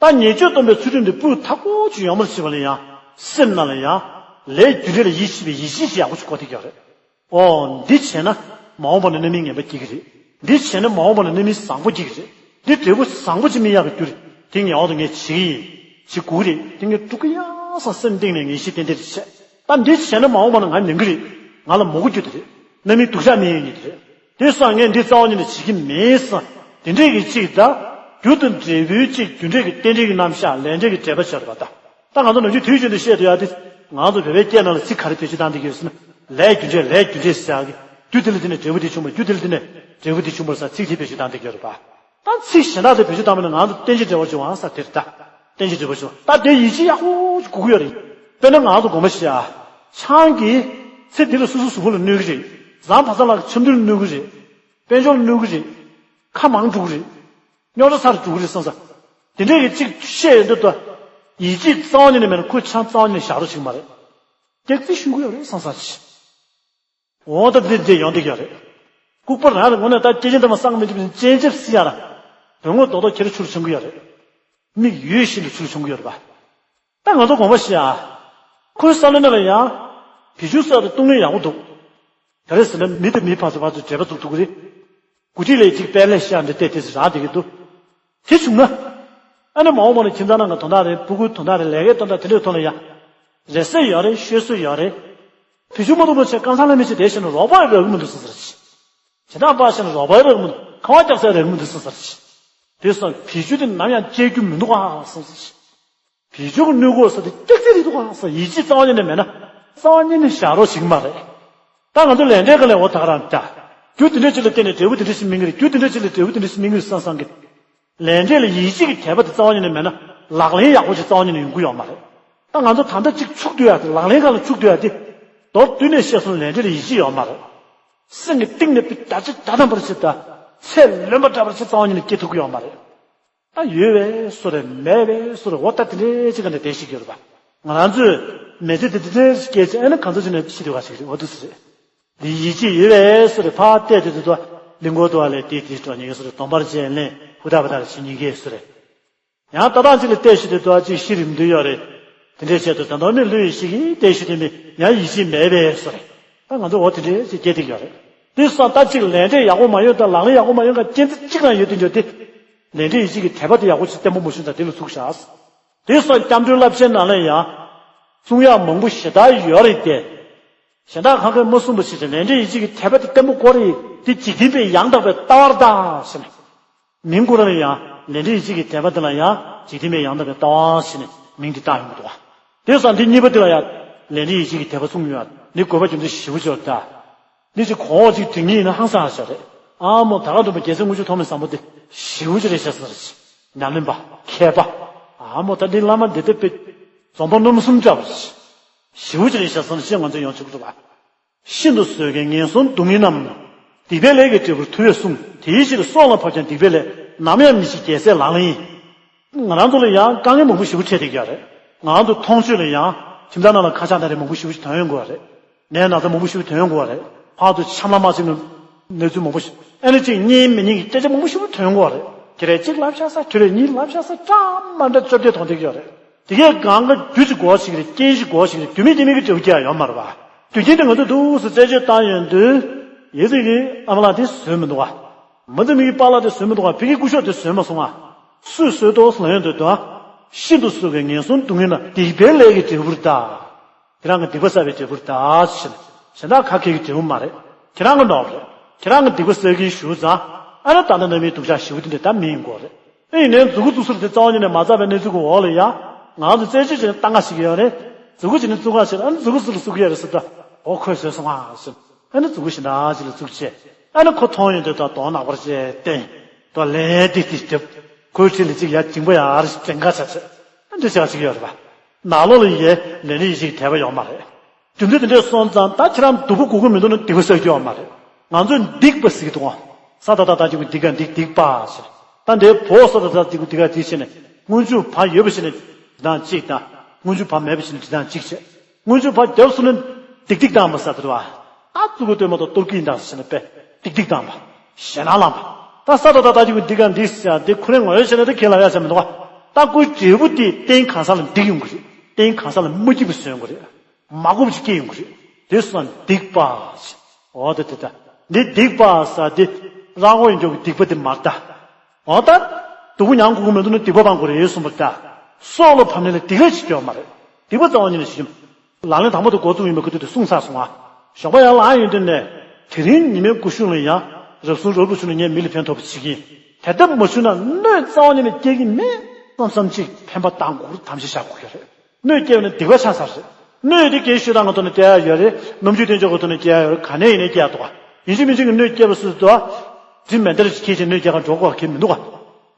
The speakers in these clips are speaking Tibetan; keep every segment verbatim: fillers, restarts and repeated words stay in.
ད་ཉེས་སྤྱོད་སྡོམ་པའི་ཚུལ་ཁྲིམས་འདི་སྤུས་དག་པོ་ཅིག་ཡོང་བར་བྱེད་པ་ལ་ཡང་སེམས་ནང་ལ་ཡང་ལས་རྒྱུ་འབྲས་ལ་ཡིད་ཆེས་པའི་ཡིད་ཆེས་ཅིག་ཡག་པོ་ཅིག་དགོས་བསྡད་ཀྱི་ཡོད་རེད། ཨོ། འདི་བྱས་ན་མ་འོངས་པ་ན་རྣམ་སྨིན་ངན་པ་སྐྱེ་གི་རེད། འདི་བྱས་ན་མ་འོངས་པ་ན་རྣམ་སྨིན་བཟང་པོ་སྐྱེ་གི་རེད། འདི་འབྲས་བུ་བཟང་པོ་ཅིག་སྨིན་ཡག་གི་རྒྱུ་རེད། དེ་ངེས་པར་དུ་ངས་བྱེད་ཀྱི་ཡིན། བྱེད་དགོས་ཀྱི་རེད། དེ་ངས་སྒྲུབ་ཀྱི་ཡིན་བསམ་སེམས་གཏིང་ནས་ངེས་ཤེས་ཏན་ཏན་རེ་བྱས། ད་འདི་བྱས་ན་མ་འོངས་པ་ན་ང་ཉན་གི་རེད། ང་ལ་མོས་གུས་རྒྱུ་དེ་རེད། རྣམ་སྨིན་སྡུག་ཅག་སྨིན་ཡག་ཉིད་དེ་རེད། དེ་སོང་ངས་འདི་རྩ་བ་ཉིད་ནས་བྱེད་ཀྱི་མེད་བསམ། དེ་འདྲས་ཀྱི་གཅིག་ད། རྒྱུ་དང་འབྲས་བུའི་གཅིག་རྒྱུ་འབྲས་ཀྱི་རྟེན་འབྲེལ་གྱི་རྣམ་གཞག་ལས་འབྲས་ཀྱི་འབྲེལ་པ་ཆགས་པ་དང་། ད་ང་ཚོ་ནམ་རྒྱུན་དུས་རྒྱུན་དུ་བཤད་དུ་ཡག་དེ། ང་ཚོ་བོད་པའི་སྐད་ནང་ལ་ཚིག་ག་རེ་བེད་སྤྱོད་བཏང་བསྡད་ཀྱི་ཡོད་ཟེར་ན། ལས་རྒྱུ་འབྲས། ལས་རྒྱུ་འབྲས་ཟེར་ཡག་གི། རྒྱུ་དེ་ལས་དེ་ནས་འབྲས་བུ་དེ་བྱུང་བ། རྒྱུ་དེ་ལས་དེ་ནས་འབྲས་བུ་དེ་བྱུང་བ་ཟེར་ཚིག་དེ་བེད་སྤྱོད་བཏང་བསྡད་ཀྱི་ཡོད་རེད་པ། ད་ཚིག་གཞན་དག་དེ་བེད་སྤྱོད་བཏང་བ་ན་ང་ཚོ་རྟེན་ཅིང་འབྲེལ་བར་འབྱུང་བ་ཟེར་དེ་རེད་ད། རྟེན་ཅིང་འབྲེལ་བར་འབྱུང་བ། ད་དེ་ཡིད་ཆེས་ཡག་པོ་ཅིག་དགོས་ཀྱི་ཡོད་རེད། དཔེར་ན་ང་ཚོ་དགོངས་པ་བཞེས་ཨ། ཆང་གིས་ཚེ་འདི་ལ་སོ་སོའི་གཟུགས་པོ་ལ་གནོད་ཀྱི་རེད། བཟའ་ཟླ་བ་ཚང་ལ་འཆམ་མཐུན་ལ་གནོད་ཀྱི་རེད། དཔལ་འབྱོར་ལ་གནོད་ཀྱི་རེད། ཁ་མང་འགྲོ་གི་རེད། རྙོག་དྲ་ཚ་རུ་འགྲོ་གི་རེད་བསམ་ས། དེ་འདྲས་ཀྱི་གཅིག་བཤད་ཡོང་དུས་ད། ཡིད་ཆེས་རྩ་བ་ཉིད་ནས་མེད་ན་ཁོས་ཆང་རྩ་བ་ཉིད་ནས་བཞག་རོགས་བྱེད་ཀྱི་མ་རེད། སྐྱག་རྫུན་ཤོད་ཀྱི་ཡོད་རེད་བསམ་ས་ཅིག་འོ་ད་འདི་འདི་ཡོང་བསྡད་ཀྱི་ཡོད་རེད། ལྐུགས་པ་རང་རེད། དངོས་གནས་ད་སྐྱེས་ཆེན་དམ་པ་སངས་མི་འཇིག་པའི་སྤྱན་ཆབ་སྲིད་ཡ་ལ། དོན་དངོས་རྡོག་རྡོག་ཁྱེར་ཆུ་རུ་ཆང་གི་ཡོད་རེད། མིག་ཡོད་བཞིན་དུ་ཆུ་རུ་ཆང་གི་ཡོད་རེད་པ། ད་ང་ཚོ་དགོངས་པ་བཞེས་ཨ། ཁོའི་བསམ་བློའི་ནང་ལ་ཡང་། བེ་ཅུང་ཟེར་བ་དེ་བཏུང་ནས་ཡག་པོ་འདུག་ག་རེ་ཟེར་ན་མི་དང་མི་བར་དུ་བར་དུ་འབྲེལ་བ་འཛུགས་ཐུབ་ཀྱི་རེད། མགོ་ཁྲིད་ལས་གཅིག་པད་ལས་ཤར་འདྲ་བལྟས་དེ་ཚོ་རག་བསྡད་ཀྱི་འདུག་དེ་བྱུང་ན། ཨ་ནི་མ་འོངས་པ་ལ་ཁྱིམ་ཚང་ནང་གི་དོན་དག་རེད། ཕྲུ་གུའི་དོན་དག་རེད། ལས་ཀའི་དོན་དག་དེ་འདྲའི་ཐོག་ལ་ཡ། རེ་ས་ཡོད་རེད། ཤོད་ས་ཡོད་རེད། བེད་སྤྱོད་མ་ཐུབ་པ་བྱས་རྐང་ཐང་ལ་མི་བྱེད་དེ་བྱས་ན་རོགས་པ་རག་གི་མི་འདུག་བསམ་ས་རེད། ཇེ་དྲག་པ་བྱས་ན་རོགས་པ་རག་གི་མི་འདུག་ཁ་བ་རྒྱག་ས་རག་གི་མི་འདུག་བསམ་ས་རེད། དེ་སོང་བེད་སྤྱོད་དེ་ནམ་ཡང་སྤྱད་རྒྱུ་མི་འདུག་ཨ་བསམ་ས་རེད། བེད་སྤྱོད་ཀྱི་གནོད་སྐོར་ཟེར་དེ་སྐྱག་རྫུན་རེད་འདུག་ག་ཟེར། ཡིད་ཆེས་རྩ་བ་ཉིད་ནས་མེད་ན། རྩ་བ་ཉིད་ནས་བཞག་རོགས་བྱེད་ཀྱི་མ་རེད། ད་ང་ཚོ་ལས་འབྲས་ཀྱི་ལས་འོ་ད་ག་རང་འདྲ། རྒྱུ་དེ་འདྲ་ཅིག་ལ་བརྟེན་ནས་འབྲས་བུ་དེ་འདྲ་ཞིག་སྨིན་གྱི་རེད། རྒྱུ་དེ་འདྲ་ཅིག་ལ་འབྲས་བུ་དེ་འདྲ་ཞིག་སྨིན་གྱི་རེད་བསམ་བསམ་གྱི། ལས་འབྲས་ལ་ཡིད་ཆེས་ཀྱི་དད་པ་དེ་རྩ་བ་ཉིད་ནས་མེད་ན། ལག་ལེན་ཡག་པོ་ཞིག་རྩ་བ་ཉིད་ནས་ཡོང་གི་ཡོད་མ་རེད། ད་ང་ཚོ་ད་ལྟ་གཅིག་འཆུག་སྡོད་ཡ་དེ། ལག་ལེན་སྒང་ལ་འཆུག་སྡོད་ཡ་དེ། མདོར་བསྡུས་ནས་བཤད་སོང་ན་ལས་འབྲས་ལ་ཡིད་ཆེས་ཡོད་མ་རེད། སེམས་ཀྱི་གཏིང་ནས་བརྒྱ་ཆ་བརྒྱ་ཐམ་པར་ཞིག་དང་། ཚད་ལོན་པ་འདྲ་པར་ཞིག་རྩ་བ་ཉིད་ནས་སྐྱེ་ཐུབ་ཀྱི་ཡོད་མ་རེད། ད་ཡོད་པའི་བཟོ་རེད། མེད་པའི་བཟོ་རེད། འོ་ད་དེ་འདྲའི་ཅིག་ག་འདྲ་བསྡད་ཤེས་ཀྱི་ཡོད་རེད་པ། ང་རང་ཚོས་མི་ཚེ་འདི་འདི་འདྲའི་སྐྱེལ་ཚེ་ཨ་ནི་གང་འཚམ་ཅིག་ནས་ཤི་འདོད་པ་ཞིག་རེད། འོ་འདུག་སེ་རེད། འདི་ཡིད་ཆེས་ཡོད་པའི་བཟོ་རེད། ཕར་བལྟས་དུས་དུས་ལྡིང་སྐོར་འདུག་པ་ལས་དེ་དེ་འགྲོ་ཉེན་ཁའི་བཟོ་རེད། གདོང་པར་ཅན་ལེན་ཧུར་ཐག་པ་ཐག་བྱེད་ཉེན་ཁའི་བཟོ་རེད། ཡང་ལྟ་སྟངས་གཅིག་ལ་བལྟས་ཤིག་དུས་དུས་གཅིག་ཤི་རིམ་དུ་ཡོད་རེད། དེ་འདྲའི་ཆེད་དུ་ད་དུང་ནི་ལུས་ཡིད་ཤི་གི་བལྟས་ཤིག་དེ་མི་ཡང་ཡིད་ཆེས་མེད་པའི་བཟོ་རེད། ད་ང་ཚོ་འོ་དེ་འདྲའི་ཅིག་སྐྱེ་ཐིག་ཡོད་རེད། དེ་སོང་ད་གཅིག་ལས་འབྲས་ཡག་པོ་མ་ཡོང་དང་ལག་ལེན་ཡག་པོ་མ་ཡོང་ག་རྐྱེན་ཚིག་གཅིག་རང་ཡོད་དུ་འཇོག་སྟེ། ལས་འབྲས་ཡིད་ཆེས་ཀྱི་དད་པ་དེ་ཡག་པོ་ཞིག་བརྟན་པོ་མ་བྱུང་ཙང་དེ་ལ་ཚུགས་བཞག་དེ་སོང་སྐྱབས་འགྲོའི་བསླབ་བྱའི་ནང་ལ་ཡང་། བསྲུང་ཡག་མང་པོ་ཞེ་དྲག་ཡོད་རེད་དེ། གཞན་དག་གང་གིས་མ་གསུངས་པ་ཞིག་ཅིག་ལས་འབྲས་ཡིད་ཆེས་ཀྱི་དད་པ་དེ་བརྟན་པོ་དགོས་རེད། དེ་འཇིག་རྟེན་པས་ཡང་དག་པའི་ལྟ་བར་གདའ་ཟེར་ནས། མིང་ཁོ་རང་ལ་ཡང་ལས་འབྲས་ཡིད་ཆེས་ཀྱི་དད་པ་དེ་ལ་ཡང་འཇིག་རྟེན་པས་ཡང་དག་པའི་ལྟ་བ་ཟེར་ནས་མིང་དེ་བཏགས་ཡོང་གི་འདུག་པ། དེ་སོང་འདི་གཉིས་པ་དེ་ལ་ཡང་ལས་འབྲས་ཡིད་ཆེས་ཀྱི་དད་པ་གསུངས་ཡོད། འདི་དགོས་པ་རྒྱུ་མཚན་ཞེ་པོ་ཅིག་ཡོད་རེད་ད། འདི་ཅིག་གོང་འོག་ཅིག་འབྲི་ངེས་ཡིན་ན་ཧང་སང་ཞིག་རེད། ཨ་མོ་ད་ག་འགྲོ་བ་རྒྱལ་སྲས་དངུལ་ཆུ་ཐོགས་མེད་བཟང་པོ་དེ་ཞེ་པོ་ཅིག་རེད་ཤག་ཟེར་ཞིག་ཉམས་ལེན་པ་མཁས་པ། ཨ་མོ་ད་འདི་བླ་མ་འདི་ལྟ་བུའི་འཛོམས་པ་རྣམ་གསུམ་འདྲ་བ་ཞིག་ཞེ་པོ་ཅིག་རེད་ཤག་ཟེར་ཞིག་ང་ཚོས་ཡོང་ཆོག་གི་འདུག་པ། ཤིན་ཏུ་བཟོད་དཀའི་ངན་སོང་སྡུག་བསྔལ་རྣམས། སྡིག་པའི་ལས་ཀྱི་འབྲས་བུར་ཐུབ་པས་གསུངས། དེའི་ཕྱིར་སྲོག་ལ་བབ་ཀྱང་སྡིག་པའི་ལས། ནམ་ཡང་མི་བྱེད་རྒྱལ་སྲས་ལག་ལེན་ཡིན། ང་རང་ཚོ་ལ་ཡང་དཀའ་ངལ་མང་པོ་ཞེ་པོ་འཕྲད་བསྡད་ཀྱི་ཡོད་རེད། ང་རང་ཚོ་མཐོང་ཆོས་ལ་ཡང་ཁྱིམ་ཚང་ནང་ལ་ཁ་ཆག་ད་རེས་མང་པོ་ཞེ་པོ་ཞིག་ཐོན་ཡོང་གི་ཡོད་རེད། ནད་ན་ཚ་མང་པོ་ཞེ་པོ་ཐོན་ཡོང་གི་ཡོད་རེད། ཕར་ཚུར་འཆམ་ལྷག་མ་བྱེད་ཀྱི་གནས་ཚུལ་མང་པོ་ཞིག་ཨ་ནི་གཅིག་གཉིས་མི་གཉིས་ཀྱི་སྐད་ཆ་མང་པོ་ཞེ་པོ་ཐོན་ཡོང་གི་ཡོད་རེད། དེ་རེད་གཅིག་ལབ་བཞག་ས་དེ་རེད་གཉིས་ལབ་བཞག་ས་འདྲ་མ་འདྲ་བཅོ་བརྒྱད་མཐོང་བསྡད་ཀྱི་ཡོད་རེད། དེ་གས་གང་ག་རྒྱུ་གཅིག་དགོས་ཞིག་རེད། རྐྱེན་གཅིག་དགོས་ཞིག་རེད། རྒྱུ་མེད་རྐྱེན་མེད་ཀྱི་འབྲས་བུ་སྐྱེ་ཡ་ཡོད་མ་རེད་པ། རྒྱུ་རྐྱེན་དེ་ང་ཚོས་འདུག་སེ་རྩད་གཅོད་བཏང་ཡོང་དུས། ཡེ་ཟི་གི་ཨ་མ་ལགས་དེ་བཟོས་མི་འདུག་ག་མ་ཟི་མི་གི་པཱ་ལགས་དེ་བཟོས་མི་འདུག་ག་ཕ་གི་སྐུ་ཞབས་དེ་བཟོས་མ་སོང་ང་། སུས་བཟོས་འདུག་ལབ་ཡོང་དུས་དང་། ཤིན་ཏུ་བཟོད་དཀའི་ངན་སོང་སྡུག་བསྔལ་རྣམས། སྡིག་པའི་ལས་ཀྱི་འབྲས་བུར་གདའ། ཁྱེད་རང་གི་སྡིག་པ་བསགས་པའི་འབྲས་བུར་གདའ་ཟེར། གཞན་དག་ག་གེ་གི་འབྲས་བུ་མ་རེད། ཁྱེད་རང་གི་ནོར་བུ་རེད། ཁྱེད་རང་གི་སྡིག་པ་བསགས་ཀྱི་ཞུ་ཙང་། ཨ་ནི་ད་ལྟ་ནང་མིའི་སྡུག་ཅག་ཞེ་པོ་དེ་འདྲ་ད་མི་ཡིན་དགོས་རེད། ཨེ་ཡིན་ནའི་མཛུ་གུ་བཙུགས་ཟེར་དེ་རྩ་བ་ཉིད་ནས་མ་བཙགས་པའི་གནས་ཚུལ་གྱི་འོག་ལ་ཡ། ང་ཚོ་རྩད་གཅོད་བྱས་ནས་བཏང་ག་ཞིག་ཡོད་རེད། མཛུ་གུ་བྱས་ནས་བཙུགས་ག་ཞིག་ཨ་ནི་མཛུ་གུ་བཙུགས་ལ་བཙུགས་ཡོད་རེད་ཟེར་ད། འོ་ཁོས་བཟོས་སོང་ང་ཟེར། ཨ་ནི་མཛུ་གུ་ཞིག་འདྲ་ཞིག་ལ་བཙུགས་བྱས། ཨ་ནི་ཁོ་མཐོང་ཡོང་དུས་ད་གདོང་ནག་པར་བྱས་བསྟན། ད་ལན་ཏིག་ཏིག་རྒྱབ། ཁོའི་འཁྲིས་ལ་ཅིག་ཡ་འཇིང་པོ་ཡར་ཞིག་འགྲེང་ཁ་ཆགས་བྱས། ཨ་འདྲ་ཆགས་ཞིག་ཡོད་རེད་པ། ནང་ལོགས་ལ་ཡའི་ལས་ནི་ཡེ་ཤེས་ཀྱི་དད་པ་ཡོད་མ་རེད། རྒྱུ་མཚན་དེ་འདྲས་སོང་ཙང་ད་ཁྱེད་རང་སྡུག་པོ་དགོས་ཀྱི་མི་འདུག་ན་སྡིག་པ་བསགས་རྒྱུ་ཡོད་མ་རེད། ང་ཚོས་སྡིག་པ་ཟེར་གྱི་འདུག་ག་ས་ད་ད་ད་སྡིག་པ་སྡིག་ག་སྡིག་སྡིག་པ་ཟེར། ད་འདིའི་བོ་ས་ད་ད་སྡིག་པ་སྡིག་ག་སྡིག་བྱས་ནས་སྔོན་འཇུག་བ་ཡོད་པ་བྱས་ནས་འབྲི་སྟངས་གཅིག་དང་། སྔོན་འཇུག་བ་མེད་པ་བྱས་ནས་འབྲི་སྟངས་གཅིག་བྱས། སྔོན་འཇུག་བ་རྒྱབ་སོང་ན་སྡིག་སྡིག་བཏང་བ་ཟེར་དེ་རེད་པ། ད་གཙུག་གི་སྟོན་མོ་དང་གཏོར་སྐྱིན་དང་ཟེར་ནས་པས་སྡིག་སྡིག་བཏང་བ། ཞེད་སྣང་ལངས་པ། ད་ས་ད་ད་ད་སྡིག་པ་སྡིག་ག་སྡིག་ཟེར་ཡ་དེ་ཁོ་རང་ངོས་བྱས་ན་དེ་ཁས་ལེན་ཡ་ཆ་མི་འདུག་ག་ད་ཁོའི་འབྲས་བུ་དེ་རྟེན་གང་ཟག་ལ་འགྲིག་ཡོང་གི་རེད། རྟེན་གང་ཟག་ལ་མ་སྐྱིད་པ་བཟོ་ཡོང་གི་རེད། མ་དགོས་པ་ཅིག་སྐྱེ་ཡོང་གི་རེད། དེ་སོང་ན་སྡིག་པ་ཟེར། འོ་ད་དེ་ད། འདི་སྡིག་པ་ཟེར་དེ་རང་དབང་ཡོད་འཇོག་གི་སྡིག་པ་དེ་མ་རེད་ད། འོ་ད། སྡུག་པོ་མྱང་དགོས་ཀྱི་མི་འདུག་ན་སྡིག་པ་སྤང་དགོས་རེད་གསུངས་པ་རེད་ད། སྲོག་ལ་བབས་ནས་ལ་སྡིག་ལས་ཅི་སྐྱེ་བ་མ་རེད། སྡིག་པ་རྩ་བ་ཉིད་ནས་ཞིག་ལག་ལེན་དང་པོ་དེ་འགོ་བཙུགས་ཡིན་པ་ཁུ་ཐུག་དེ་གསུངས་ཚར་སོང་ང་། ཞོགས་པ་ཡར་ལངས་ཡོང་དུས་ནས། དེ་རིང་ཉི་མའི་སྐུ་གཞུག་ལ་ཡང་། རབ་གསུམ་རབ་ལ་ཞུགས་ནས་ངས་མི་ལ་ཕན་ཐོགས་པ་བྱེད་ཀྱི་ཡིན། དེ་ལྟར་མ་བྱུང་ན་གནོད་རྩ་བ་ཉིད་ནས་སྐྱེལ་གྱི་མེད་བསམ་བསམ་ཅིག་ཕན་པ་བཏང་དགོས་དམ་བཅའ་བཞག་དགོས་ཀྱི་རེད། གནོད་སྐྱེལ་བ་ནི་སྡིག་པ་ཆགས་ཚར་རེད། གནོད་དེ་སྐྱེལ་ཤོད་སྟངས་ཀྱི་ཐོག་ནས་སྐྱེལ་ཡ་ཡོད་རེད། རྣམ་འགྱུར་བསྟན་བཅོས་ཀྱི་ཐོག་ནས་སྐྱེལ་ཡ་ཡོད་རེད། ག་ནས་ཡིན་ནའི་སྐྱེལ་ཡ་འདུག་ག་ཡིན་གཅིག་མིན་གཅིག་གི་གནོད་སྐྱེལ་བ་སུ་འདུག་ག་འདི་མེ་མདའ་རེ་ཁྱེར་བྱས་གནོད་སྐྱེལ་ག་འགྲོ་དགོས་པ་གང་ཡང་མི་འདུག་ག་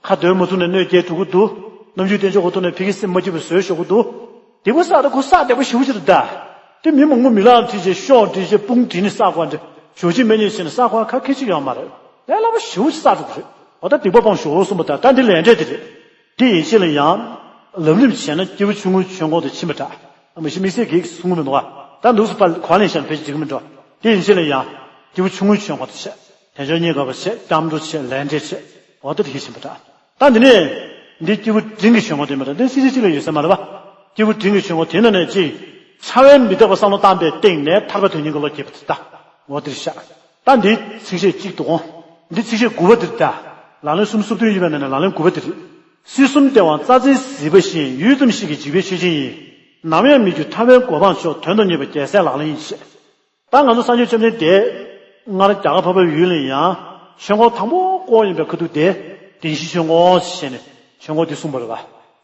ཁ་སྡོད་མ་ཐུབ་ནས་གནོད་སྐྱེལ་འགྲོ་གི་འདུག་རྣམ་འགྱུར་བསྟན་བཅོས་ཀྱི་ཐོག་ནས་ཕ་གི་སེམས་མ་སྐྱིད་པ་བཟོས་ཞོག་གི་འདུག་སྡིག་པ་བསགས་དེ་ཁོ་བསགས་བདེ་པོ་ཞེ་པོ་ཅིག་རེད་ད། དེ་མི་མང་པོ་མི་ལག་བྲིས་བྱས་ཤོག་བྲིས་བྱས་དཔུང་བྲིས་ནས་བསགས་དགོས་འདྲ། ཞོགས་ཇ་མེད་ཉིན་བྱས་ནས་བསགས་དགོས་ཁ་ཁེ་ཅིག་ཡོད་མ་རེད། ལས་སླ་པོ་ཞེ་པོ་ཅིག་བསགས་འགྲོ་གི་རེད། འོ་ད་སྡིག་པ་སྤོང་ཞོག་གསུངས་པ་ད་ད་འདི་ལས་འབྲས་དེ་རེད། དེ་ཡན་ཆད་ལ་ཡང་། ལམ་རིམ་བྱས་ན་སྐྱེས་བུ་ཆུང་ངུའི་ཆོས་འཁོར་དུ་ཕྱིན་པ་འདྲ། མི་ཤེས་དམིགས་བསལ་གྱིས་གསུང་གི་མི་འདུག་ག་ད་འདུག་སེ་ཕར་གོང་ལ་བཞག་ན་ཕལ་ཆེར་འགྲིག་གི་མི་འགྲོ། དེ་ཡན་ཆད་ལ་ཡང་། སྐྱེས་བུ་ཆུང་ངུའི་ཆོས་འཁོར་དུ་བྱས། དལ་འབྱོར་རྙེད་དཀའ་བ་བྱས། སྐྱབས་འགྲོ་བྱས། ལས་འབྲས་བྱས། འོ་ད་དེ་གི་ཕྱིན་པ་འདྲ། ད་འདི་ནས། འདི་སྐྱེས་བུ་འབྲིང་གི་ཆོས་འཁོར་དེ་མི་འདྲ་འདི་སྲིད་རྩེ་གཅིག་ལ་ཡོད་ས་མ་རེད་པ། སྐྱེས་བུ་འབྲིང་གི་ཆོས་འཁོར་དེ་ནང་ནས་གཅིག་འཆལ་བས་མི་རྟག་པ་བསམ་བློ་བཏང་པའི་སྟེང་ནས་ཐར་པ་དོན་གཉེར་གྱི་བློ་སྐྱེས་པ་དེ་ད། འོ་འདིར་བཞག་ད་འདི་ཚིགས་བཅད་གཅིག་འདུག་གོ་འདི་ཚིགས་བཅད་དགུ་པ་འདིར་ད། ལག་ལེན་སུམ་ཅུ་སོ་བདུན་ཡོད་པའི་ནང་ནས་ལག་ལེན་དགུ་པ་འདིར། སྲིད་གསུམ་སྟེས་དབང་རྩ་འཛིན་གཟིགས་པ་བཞིན། ཡུད་ཙམ་ཞིག་གིས་འཇིག་པའི་ཆོས་ཅན་ཡིན། ནམ་ཡང་མི་འགྱུར་ཐར་པའི་གོ་འཕང་མཆོག། དོན་དང་མཉམ་པའི་རྒྱལ་སྲས་ལག་ལེན་ཡིན། ཞེས། ད་ང་ཚོ་སངས་རྒྱས་བཅོམ་ལྡན་འདས་སྔར་རྒྱ་གར་འཕགས་པའི་ཡུལ་ལ་ཡང་ཆོས་འཁོར་དང་པོ་བསྐོར་ཡིན་པའི་ཁ་ཐུག་དེ་བདེན་བཞིའི་ཆོས་འཁོར་ཞེས་ནས་ཆོས་འཁོར་འདི་གསུངས་པ་རེད་པ།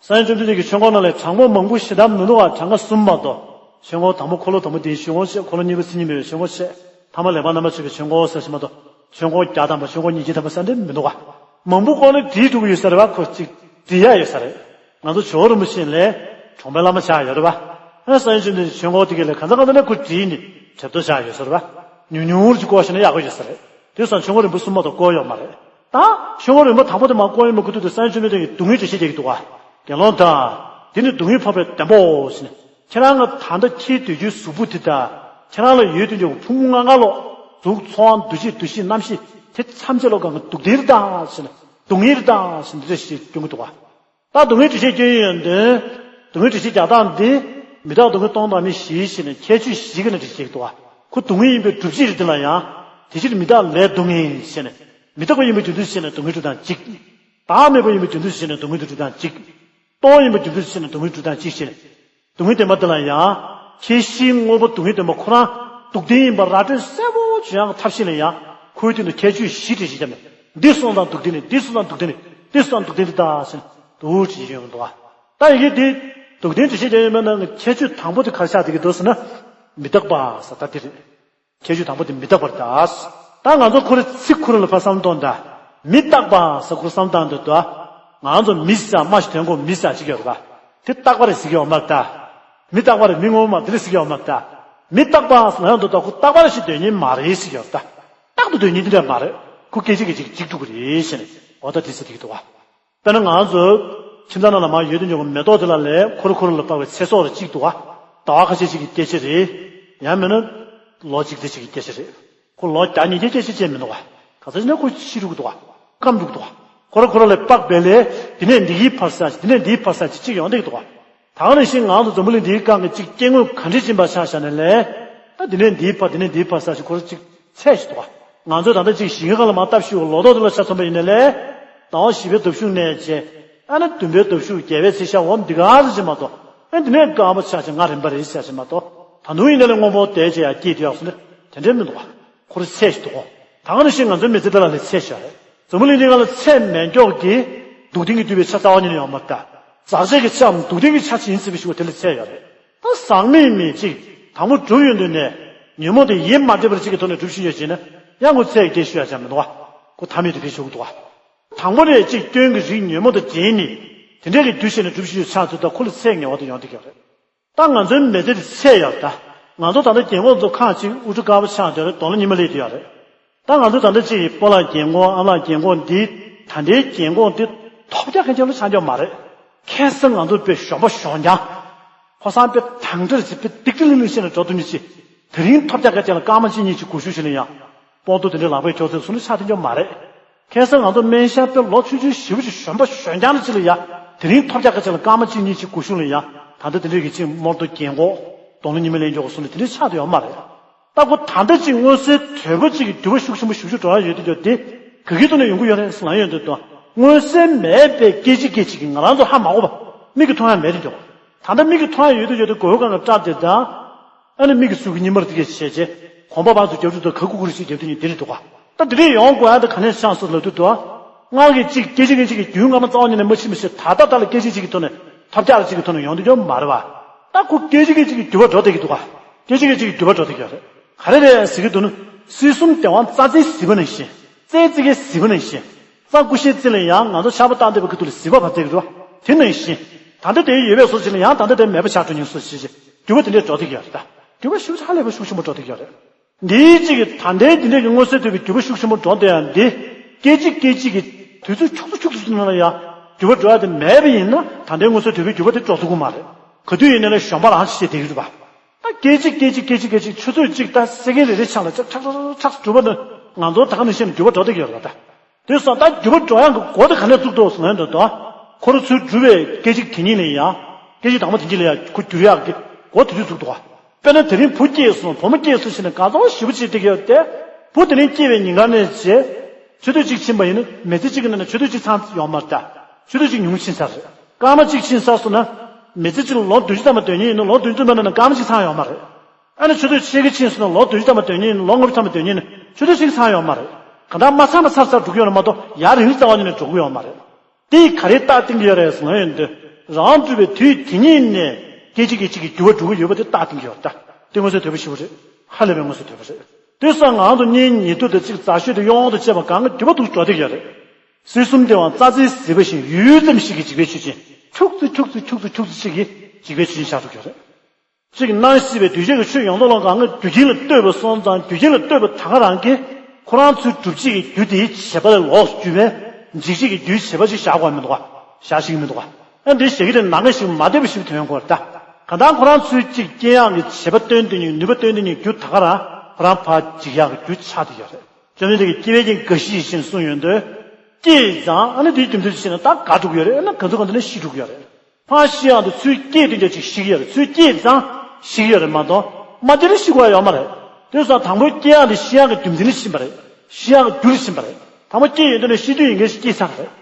སངས་རྒྱས་བཅོམ་ལྡན་འདས་ཀྱིས་ཆོས་འཁོར་ནང་ལས་དྲང་པོ་མང་པོ་ཞེ་དྲག་མི་འདུག་ག་གྲངས་ཀ་གསུམ་མ་གཏོགས། ཆོས་འཁོར་དང་པོ་འཁོར་ལོ་དང་པོ་བདེན་བཞིའི་ཆོས་འཁོར་ཞེས། འཁོར་ལོ་གཉིས་པ་མཚན་ཉིད་མེད་པའི་ཆོས་འཁོར་ཞེས། ཐ་མ་ལེགས་པར་རྣམ་པར་དཔྱོད་པའི་ཆོས་འཁོར་ཟེར་ཞིག་མ་གཏོགས། ཆོས་འཁོར་བརྒྱ་ཐམ་པ་ཆོས་འཁོར་ཉིས་བརྒྱ་ཐམ་པ་ཟེར་འདི་མི་འདུག་ག་མང་པོ་བསྐོར་ནས་བྲིས་འགྲོ་གི་ཡོད་ས་རེད་པ། ཁོ་གཅིག་བྲིས་ཡ་ཡོད་ས་རེད། ང་ཚོ་ཇོ་བོ་རིན་པོ་ཆེ་ལས་གྲོང་པའི་བླ་མ་ཆགས་ཡོད་རེད་པ། ཨ་སངས་རྒྱས་བཅོམ་ལྡན་འདས་ཆོས་འཁོར་དེ་ག་ལས་གང་ཚ་གང་ཚ་ནས་ཁོ་བྲིས་ནས་གྲུབ་ཐོབ་ཆགས་ཡོད་ས་རེད་པ། ཉུང་ཉུང་ཅིག་བསྐོར་ཤེས་ན་ཡག་པོ་ཡོད་ས་རེད། དེ་སོང་ཆོས་འཁོར་རིམ་པ་གསུམ་མ་གཏོགས་བསྐོར་ཡོད་མ་རེད། ད་ཆོས་འཁོར་རིམ་པ་དང་པོ་དེ་མར་བསྐོར་ཡོད་མ་ཁུ་ཐུག་དེ་སངས་རྒྱས་བཅོམ་ལྡན་འདས་ཀྱིས་སྡུག་བསྔལ་འགྲེལ་བཤད་རྒྱག་གི་འདུག་ག་དགེ་སློང་དག་དེ་ནི་སྡུག་བསྔལ་འཕགས་པའི་བེམ་པོའོ་ཞེས་ནས། ཁྱེད་རང་ང་ད་ལྟ་ཁྱེའི་འདོད་རྒྱུའི་གཟུགས་པོ་དེ་དང་། ཁྱེད་རང་ལ་ཡོད་དུ་འཇོག་ཕུང་པོ་ལྔ་ལྔ་ལོ། གཟུགས་ཚོར་བ་འདུ་ཤེས་འདུ་ཤེས་རྣམ་ཤེས་དེ་ཐམས་ཅད་ལོ་གང་གི་སྡུག་བདེན་རེད་ད་ཞེས་ནས། སྡུག་བསྔལ་རེད་ད་ཞེས་འདི་འདྲ་ཞིག་སྐྱོན་གྱི་འདུག་ག་ད་སྡུག་བསྔལ་འགྲེལ་བཤད་སྐྱོན་ཡོན་ཏན། སྡུག་བསྔལ་འགྲེལ་བཤད་རྒྱག་སྟངས་འདི། མི་རྟག་སྡུག་བསྔལ་སྟོང་དང་ཉིད་བཞི་ཞེས་ནས་ཁྱད་ཆོས་བཞི་གི་ནང་འགྲེལ་བཤད་ཀྱི་འདུག་ག་ཁོ་སྡུག་བསྔལ་ཡིན་པའི་སྒྲུབ་བྱེད་རེད་དེ་ལ་ཡང་། དེ་ཕྱིར་མི་རྟག་ལས་སྡུག་བསྔལ་ཞེས་ནས། མི་རྟག་པ་ཡིན་པའི་རྒྱུ་མཚན་ཞེས་ནས་སྡུག་བསྔལ་སྒྲུབ་སྟངས་གཅིག་བདག་མེད་པ་ཡིན་པའི་རྒྱུ་མཚན་ཞེས་ནས་སྡུག་བསྔལ་སྒྲུབ་སྟངས་གཅིག་སྟོང་ཡིན་པའི་རྒྱུ་མཚན་ཞེས་ནས་སྡུག་བསྔལ་སྒྲུབ་སྟངས་གཅིག་བྱས་ནས། སྡུག་བསྔལ་བདེན་པ་འདི་ལ་ཡང་། ཁྱད་གཞིའི་དངོས་པོ་སྡུག་བསྔལ་བདེན་པ་ཁོ་རང་སྡུག་བདེན་ཡིན་པ་ར་སྤྲོད་གསལ་པོ་བྱེད་ཡག་གི་ཐབས་ཤེས་ལ་ཡང་ཁོའི་སྟེང་དུ་ཁྱད་ཆོས་བཞི་འགྲེལ་བཤད་བརྒྱབ་ནས། འདི་སོང་ཙང་སྡུག་བདེན་ནི། འདི་སོང་ཙང་སྡུག་བདེན་ནི། འདི་སོང་ཙང་སྡུག་བདེན་འདི་ལྟ་ཟེར་ནས་འདུག་བྲིས་ཡོད་འདུག་ག་ད་ཡི་གེ་འདི་སྡུག་བདེན་འགྲེལ་བཤད་བརྒྱབ་ཡོད་མེད་ནང་གི་ཁྱད་ཆོས་དང་པོ་དེ་ག་རེ་ཆགས་བསྡད་ཀྱི་འདུག་ཟེར་ན། མི་རྟག་པ་ཟེར་ད་འདི་རེད། ཁྱད་ཆོས་དང་པོ་དེ་མི་རྟག་པ་རེད་ད། ད་ང་ཚོ་ཁོ་རེ་ཚིག་ཁོ་རེ་ལ་ཕར་བསམ་བློ་གཏོང་ད། མི་རྟག་པ་ཟེར་ཁོ་བསམ་བཏང་འདུག་ད། ང་ཚོ་མི་ཟེར་མ་ཞིག་དོན་གོ་མི་ཟེར་ཅིག་ཡོད་རེད་པ། དེ་རྟག་པ་རེད་ཟེར་གྱི་ཡོད་མ་རེད་ད། མི་རྟག་པ་རེད། མི་ངོ་མ་དེ་རེད་ཟེར་གྱི་ཡོད་མ་རེད་ད། མི་རྟག་པ་ཟེར་ན་ཡང་འདུག་ད། ཁོ་རྟག་པ་རེད་ཞིག་འདོད་ཉིན་མ་རེད་ཟེར་གྱི་ཡོད་རེད་ད། རྟག་ཏུ་འདོད་ཉིན་དེ་འདྲ་མ་རེད། ཁོ་སྐད་ཅིག་གིས་ཅིག་འཇིག་འགྲོ་གི་རེད་ཟེར་ནས་འོ་ད་དེ་ཟེར་དེ་གི་འདུག་བ། དཔེར་ན་ང་ཚོ་ཁྱིམ་ཚང་ནང་ལ་མར་ཡོད་དུ་འཇོག་གི་མེ་ཏོག་དེ་ལ་ལས་ཁོ་རེ་ཁོ་རེ་ལ་དཔག་པའི་ཚེ་སྲོག་རེ་གཅིག་འདུག་བ། ཟླ་བ་ཁ་ཤས་ཤིག་གི་སྐྱེད་བྱེད་རེད། ཡང་མིན་ན་ལོ་གཅིག་ཙམ་ཞིག་གི་སྐྱེད་བྱེད་རེད། ཁོ་ལོ་བརྒྱ་ཉིས་བརྒྱ་སྐྱེད་བྱེད་ཅན་མི་འདུག་བ། ག་ཚོད་ཅིག་ན་ཁོ་ཤི་འགྲོ་གི་འདུག་བ། སྐམ་འགྲོ་གི་འདུག་བ། ཁོ་རེ་ཁོ་རེ་ལ་དཔག་པའི་ལས་དེ་ནས་འདི་གི་ཕར་ཟ་ཞིག་དེ་ནས་འདིའི་ཕར་ཟ་ཞིག་གཅིག་ཡོང་བསྡད་ཀྱི་འདུག་བ། ད་ག་ནང་བཞིན་ང་ཚོ་འཛམ་བུ་གླིང་འདིའི་སྒང་གི་གཅིག་སྐྱེ་དངོས་ག་འདྲས་ཅིག་ཡིན་པ་ཆ་བཞག་ན་ལས། ད་དེ་ནས་འདིའི་ཕར་དེ་ནས་འདིའི་ཕར་ཟ་ཞིག་ཁོ་རེ་གཅིག་ཚད་ཞིག་འདུག་བ། ང་ཚོས་ད་ལྟ་གཅིག་ཞིང་ཁ་ལ་མར་སྟབས་ཞུ་བའི་ལོ་ཏོག་དེ་ལ་ཆ་མཚོན་པ་ཡིན་ན་ལས། ཟླ་བ་བཞི་པའི་ཟླ་གཞུག་ནས་བྱས། ཨ་ནི་བདུན་པའི་ཟླ་གཞུག་བརྒྱད་པའི་ཚེས་ཤར་འོ་འདི་ག་ཟེར་ཞིག་མ་གཏོགས། ཨ་འདི་ནས་སྐར་མ་ཆགས་ཤིང་ང་རིམ་པ་རེད་ཟེར་ཞིག་མ་གཏོགས། ད་དུང་ཡིན་ན་ལས་སྔོན་པོ་དེ་བྱས་ཡ་སྐྱེས་དུས་ཡག་སོང་ནས་དེ་འདྲས་མི་འདུག་བ། ཁོ་རེ་ཚད་ཞིག་འདུག་གོ། ད་ག་ནང་བཞིན་ང་ཚོའི་མི་ཚེ་འདི་ལ་ལས་ཚད་ཞིག་ཡོད་རེད། འཛམ་བུ་གླིང་འདི་སྒང་ལ་ཚད་མེད་མགྱོགས་ཀྱི་སྡུག་བདེན་གྱིས་བསྡུས་པའི་ཆ་རྩ་བ་ཉིད་ནས་ཡོད་མ་རེད་ད། ཟག་བཅས་ཀྱི་ཆའམ་སྡུག་བདེན་གྱི་ཆ་ཅིག་ཡིན་སྲིད་པའི་ཞུ་བ་དེ་ལ་ཚད་ཡོད་རེད། ད་ཟག་མེད་མེད་ཅིག་དང་པོ་གྲུབ་ཡོང་དུས་ནས་ཉོན་མོངས་དེ་ཡེ་མ་བྲལ་བར་ཅིག་གི་ཐོག་ནས་གྲུབ་བཞིན་ཡོད་ཅེ་ན། ཡང་ཁོ་ཚད་ཀྱི་ཞུ་ཡ་ཅང་མི་འདུག་བ། ཁོ་ཐ་མལ་དུ་ཕེབས་ཆོག་གི་འདུག་བ། དང་པོ་ནས་གཅིག་སྐྱོན་གྱི་རིགས་ཉོན་མོངས་དང་རྗེས་ནི། དེ་འདྲའི་གི་འདུ་ཤེས་ནས་གྲུབ་ཤེས་ཆགས་ཚུལ་དང་ཁོ་ལ་ཚད་ངེས་པར་དུ་ཡོང་བསྡད་ཀྱི་ཡོད་རེད། ད་ང་ཚོའི་མི་ཚེ་འདི་ཚད་ཡོད་རེད་ད། ང་ཚོ་ད་ལྟ་རྒན་གོག་ཚོ་ཁག་ཅིག་དབུ་སྐྲ་དཀར་པོ་ཆགས་བསྡད་རེད། གདོང་ལ་ཉི་མ་སླེབས་བསྡད་ཡོད་རེད། ད་ང་ཚོ་ད་ལྟ་གཅིག་སྤོ་ལགས་རྒན་གོག་ཨ་ལགས་རྒན་གོག་འདི། ད་ལྟའི་རྒན་གོག་འདི་ཐོབ་རྒྱག་མཁན་ཅིག་ལ་ཆགས་འཇོག་མ་རེད། ཁ་སང་ང་ཚོ་དཔེ་གཞོན་པ་གཞོན་རྐྱང་། ཁ་སང་དཔེ་དྭངས་ཁྲ་རེ་བྱས་དཔེ་ཏིག་ཏིག་ལིང་ལིང་བྱས་ནས་འགྲོ་ཐུབ་མཁན་ཅིག་དེ་རིང་ཐོབ་རྒྱག་མཁན་ཅིག་ལ་སྐར་མ་གཅིག་གཉིས་ཅིག་སྒུར་ཤུགས་བྱས་ན་ཡང་། སྤོ་ཏོ་དེ་འདྲའི་ལག་པས་འཁྱོག་ཚད་སོང་ནས་ཆགས་ཐུབ་ཀྱི་མ་རེད། ཁ་སང་ང་ཚོ་སྨན་ཤར་དཔེ་ལོ་ཆུང་ཆུང་ཞེ་པོ་ཅིག་གཞོན་པ་གཞོན་རྐྱང་ཅིག་ལ་ཡ། དེ་ དེ་རིང་ཐོབ་རྒྱག་གི་ཆེད་ལ་སྐར་མ་གཅིག་གཉིས་ཅིག་སྒུག་ཤུགས་ལ་ཡང་ད་ལྟ་དེ་འདྲའི་གི་ཅིག་རྨོར་ཏོ་རྒན་གོག་དོགས་སློང་ཉི་མ་ལེན་འཇོག་གི་སོང་ནས་དེ་འདྲའི་ཆགས་དུ་ཡོད་མ་རེད། ད་ཁོ་ད་ལྟ་ཅིག་མངོན་གསལ་དོད་པོ་ཅིག་གི་འགྱུར་བ་ཤུགས་ཆེན་པོ་ཞེ་པོ་འགྲོ་ཡ་ཡོད་དུས་ཡོད་དེ། ག་གི་ཐོག་ནས་ཡོང་གི་ཡོད་རེད་ཟེར་ལབ་ཡོང་དུས་དང་། མངོན་གསལ་མེད་པའི་སྐད་ཅིག་སྐད་ཅིག་གིས་ང་རང་ཚོ་ཧ་མ་གོ་བ། མིག་གིས་མཐོང་ཡ་མེད་དུ་འགྱུར་བ། ད་ལྟ་མིག་གིས་མཐོང་ཡ་ཡོད་དུས་ཡོད་དེ་མགོ་བོའི་སྒང་ལ་སྐྲ་དེ་དང་། ཨ་ནི་མིག་གི་ཟུར་གྱི་གཉིས་མར་དེ་གས་བྱས་རྗེས། གོམ་པ་བར་དུ་རྒྱབ་ཅུ་དང་ག་གུ་གུ་རེ་ཞིག་རྒྱབ་དུས་ཉིན་དེ་རེད་འདུག་ག་ད་དེ་རིང་ཡོང་དགོས་ཡ་དེ་ག་ནས་ཆགས་སོང་ལབ་དུས་དང་། སྔར་གྱི་གཅིག་སྐད་ཅིག་སྐད་ཅིག་གིས་རྒྱུན་སྔ་མ་རྩ་བ་ཉིད་ནས་མ་ཕྱིན་པ་ཞིག་ད་ལྟ་ལྟ་ལ་སྐད་ཅིག་གཅིག་གི་ཐོག་ནས་ཐོབ་རྒྱག་གཅིག་གི་ཐོག་ནས་ཡོང་དུས་ཡོད་མ་རེད་བ། ད་ཁོ་སྐད་ཅིག་སྐད་ཅིག་གིས་འགྱུར་བ་འགྲོ་བསྡད་ཀྱི་འདུག་ག་སྐད་ཅིག་སྐད་ཅིག་གིས་འགྱུར་བ་འགྲོ་བསྡད་ཀྱི་ཡོད་རེད། ག་རེ་རེད་ཟེར་གྱི་འདུག་ན། སྲིད་གསུམ་སྡེ་དབང་རྩ་ཚན་བཞི་པ་ནང་བཞིན། རྩའི་རྩིབས་ཀའི་བཞི་པ་ནང་བཞིན། རྩ་ཀུ་ཤའི་རྩེ་ལ་ཡང་ང་ཚོ་ཆར་པ་བཏང་བསྡད་པའི་ཁ་ཐུག་ལ་བཞི་པ་བབས་བསྡད་ཀྱི་འདུག་བ། དེ་ནང་བཞིན། ད་ལྟ་དེ་ཡོད་པའི་བཟོ་ཅིག་ལ་ཡང་ད་ལྟ་དེ་མེད་པ་ཆགས་འགྲོ་མཁན་བཟོ་ཅིག་ཅིག་འགྱུར་བ་དེ་འདྲས་འགྲོ་བསྡད་ཀྱི་ཡོད་རེད་ད། འགྱུར་བ་ཤུགས་ཧ་ལས་པ་ཤུགས་ཆེན་པོ་འགྲོ་བསྡད་ཀྱི་ཡོད་རེད། འདིའི་གཅིག་གིས་ད་ལྟའི་འདི་འདྲས་ཀྱི་མངོན་གསལ་དོད་པའི་འགྱུར་བ་ཤུགས་ཆེན་པོ་འགྲོ་བསྡད་ཡ་འདི། སྐད་ཅིག་སྐད་ཅིག་གིས་དུས་ཚོད་ཁྱུག་ཙམ་ཁྱུག་ཙམ་ནང་ལ་ཡང་འགྱུར་བ་འགྲོ་ཡ་དེ་མེད་པ་ཡིན་ན་ད་ལྟའི་མངོན་གསལ་དོད་པའི་འགྱུར་བ་དེ་འགྲོ་ཐུབ་ཀྱི་མ་རེད། ག་དུས་ཡིན་ནའི་ལས་གཞོན་པ་རང་ཞིག་བྱས་བསྡད་ཀྱི་རེད་པ། ད་སྐད་ཅིག་སྐད་ཅིག་སྐད་ཅིག་སྐད་ཅིག་ཆུ་ཚོད་གཅིག་ད་སེ་ཀན་རེ་རེ་ཆ་ལ་ཅག་ཁྲག་ཁྲག་ཁྲག་འགྲོ་བ་ནི་ང་ཚོ་ད་ག་ནང་བཞིན་འགྱུར་བ་འགྲོ་བསྡད་ཀྱི་ཡོད་རེད་པ་ད། དེ་སོང་ད་འགྱུར་བ་འགྲོ་ཡག་གི་སྒོ་དེ་ག་ནས་བཙུགས་འདུག་ཟེར་ན་འདོད་དོ། ཁོ་རང་ཚོའི་སྒྲུབ་པའི་སྐད་ཅིག་དེ་ཉིད་ལ་ཡང་། སྐད་ཅིག་དང་པོ་དེ་ཉིད་ལ་ཡང་ཁོ་འགྱུར་ཡག་གི་སྒོ་དེ་དུས་བཙུགས་འདུག་ག་དཔེར་ན་དེ་རིང་བུ་སྐྱེས་སོང་བུ་མོ་སྐྱེས་སོང་ཟེར་ནས་གང་ཚང་ཞིབ་པོ་བྱས་བསྡད་ཀྱི་ཡོད་དེ། བུ་དེ་རིང་སྐྱེས་པའི་ཉིན་གང་ནས་བྱས། ཆུ་ཚོད་གཅིག་ཕྱིན་པ་ཡིན་ན་མི་ཚེ་གཅིག་གི་ནང་ནས་ཆུ་ཚོད་གཅིག་ཚང་ཡོད་མ་རེད་ད། ཆུ་ཚོད་གཅིག་ཉུང་ཕྱིན་ཚར་རེད། སྐར་མ་གཅིག་ཕྱིན་ཚར་སོང་ན། མི་ཚེ་གཅིག་ལ་ལོ་བདུན་ཅུ་ཐམ་པ་སྡོད་མཁན་ཡིན་ན་ལོ་བདུན་ཅུ་ཐམ་པའི་ནང་ནས་སྐར་མ་གཅིག་ཚང་ཡོད་མ་རེད། ཨ་ནི་ཆུ་ཚོད་ཕྱེད་ཀ་ཕྱིན་སོང་ན་ལོ་བདུན་ཅུ་ཐམ་པ་སྡོད་མཁན་ཡིན་ན་ལོ་ལྔ་བཅུ་ཐམ་པ་སྡོད་མཁན་ཡིན་ན་ཆུ་ཚོད་གཅིག་ཚང་ཡོད་མ་རེད། གང་ལྟར་མ་ཚང་མ་ཚར་ཚར་འགྲོ་གི་ཡོད་རེད་མ་གཏོགས་ཡར་རིང་རྩ་བ་ཉིད་ནས་འགྲོ་གི་ཡོད་མ་རེད། དེས་ག་རེ་རྟགས་བསྟན་གྱི་ཡོད་རེད་ཟེར་ན་ཡོད་འདོད། རང་སྒྲུབ་པའི་དུས་དེ་ཉིད་ནས་སྐད་ཅིག་སྐད་ཅིག་གིས་འགྱུར་བ་འགྲོ་གི་ཡོད་པ་དེ་རྟགས་བསྟན་གྱི་ཡོད་རེད་ད། དེ་མངོན་གསལ་དོད་པོ་ཞེ་པོ་རེད། ཧ་ལས་པའི་མངོན་གསལ་དོད་པོ་རེད། དེ་སོང་ང་ཚོ་གཉེན་ཉེ་དུ་དང་གཅིག་མཛའ་བཤེས་དང་གཡོག་དང་བཅས་པ་གང་ག་འགྱུར་བ་འདུག་འགྲོ་བསྡད་ཀྱི་ཡོད་རེད། སྲིད་གསུམ་སྡེ་དབང་རྩ་རྩེའི་གཟིགས་པ་བཞིན་ཡུད་ཙམ་ཞིག་གིས་འཇིག་པའི་ཆོས་ཅན། ཁྱུག་ཙམ་ཁྱུག་ཙམ་ཁྱུག་ཙམ་ཁྱུག་ཙམ་ཞིག་གིས་འཇིག་པའི་ཆོས་ཅན་ཆགས་འགྲོ་གི་ཡོད་རེད། གཅིག་སྣང་སྲིད་པའི་གདུལ་བྱ་གི་ཆོས་ཡོངས་རྫོགས་ལ་གང་ག་རྒྱུ་རྐྱེན་ལ་ལྟོས་པ་སོང་ཙང་རྒྱུ་རྐྱེན་ལ་ལྟོས་པ་ད་ག་རང་གིས་ཁོ་རང་ཚོའི་སྒྲུབ་བྱེད་ཀྱི་རྒྱུ་དེའི་བྱེད་པ་ལས་ལོགས་སུ་གྱུར་པས་འཇིག་བྱེད་ཀྱི་རྒྱུའི་བྱེད་པ་ཅིག་བཞག་དགོས་མི་འདུག་ག་བཞག་ཤེས་ཀྱི་མི་འདུག་ག་ཨ་འདི་ཞེ་གི་དེ་ནང་ག་ཞིག་མ་བདེ་བ་ཞིག་ཐོན་ཡོང་གི་རེད་ད། གང་ལྟར་ཁོ་རང་ཚོའི་གཅིག་དཀྱེལ་ཡངས་ཀྱི་བྱེད་པ་སྟོན་དེ་ཉིད་ནུས་པ་སྟོན་དེ་ཉིད་རྒྱུ་ད་ག་རང་ཁོ་རང་ཕར་འཇིག་ཡག་གི་རྒྱུ་ཆགས་བསྡད་ཡོད་རེད། བཅོམ་ལྡན་འདས་ཀྱིས་སྐྱེ་བའི་རྐྱེན་རྒ་ཤི་ཡི་ཞེས་གསུངས་ཡོད་འདུག་སྐྱེས་ཙང་ཨ་ནི་དེའི་རྒྱུ་མཚན་དུ་བྱས་ནས་ད་རྒ་འགྲོ་གི་ཡོད་རེད། ཨ་ན་ག་ཚོད་ག་ཚོད་ནས་ཤི་འགྲོ་གི་ཡོད་རེད། ཕར་ཤི་ཡག་དེ་ཚུར་སྐྱེས་དུས་ཀྱང་ཅིག་ཤི་གི་ཡོད་རེད། ཚུར་སྐྱེས་ཙང་ཤི་གི་ཡོད་རེད་མ་གཏོགས་མ་དེ་རིང་ཤི་དགོས་ཡ་ཡོད་མ་རེད། དེ་སོང་དང་པོའི་སྐྱེ་ཡག་དེ་ཤི་ཡག་གི་རྒྱུ་མཚན་ལ་ཕྱིན་པ་རེད། ཤི་ཡག་གི་རྒྱུ་ལ་ཕྱིན་པ་རེད། དང་པོ་སྐྱེས་ཡོང་དུས་ནས་ཤི་དུས་ཡིན་མཁན་ཞིག་སྐྱེས་ཚར་བ་རེད།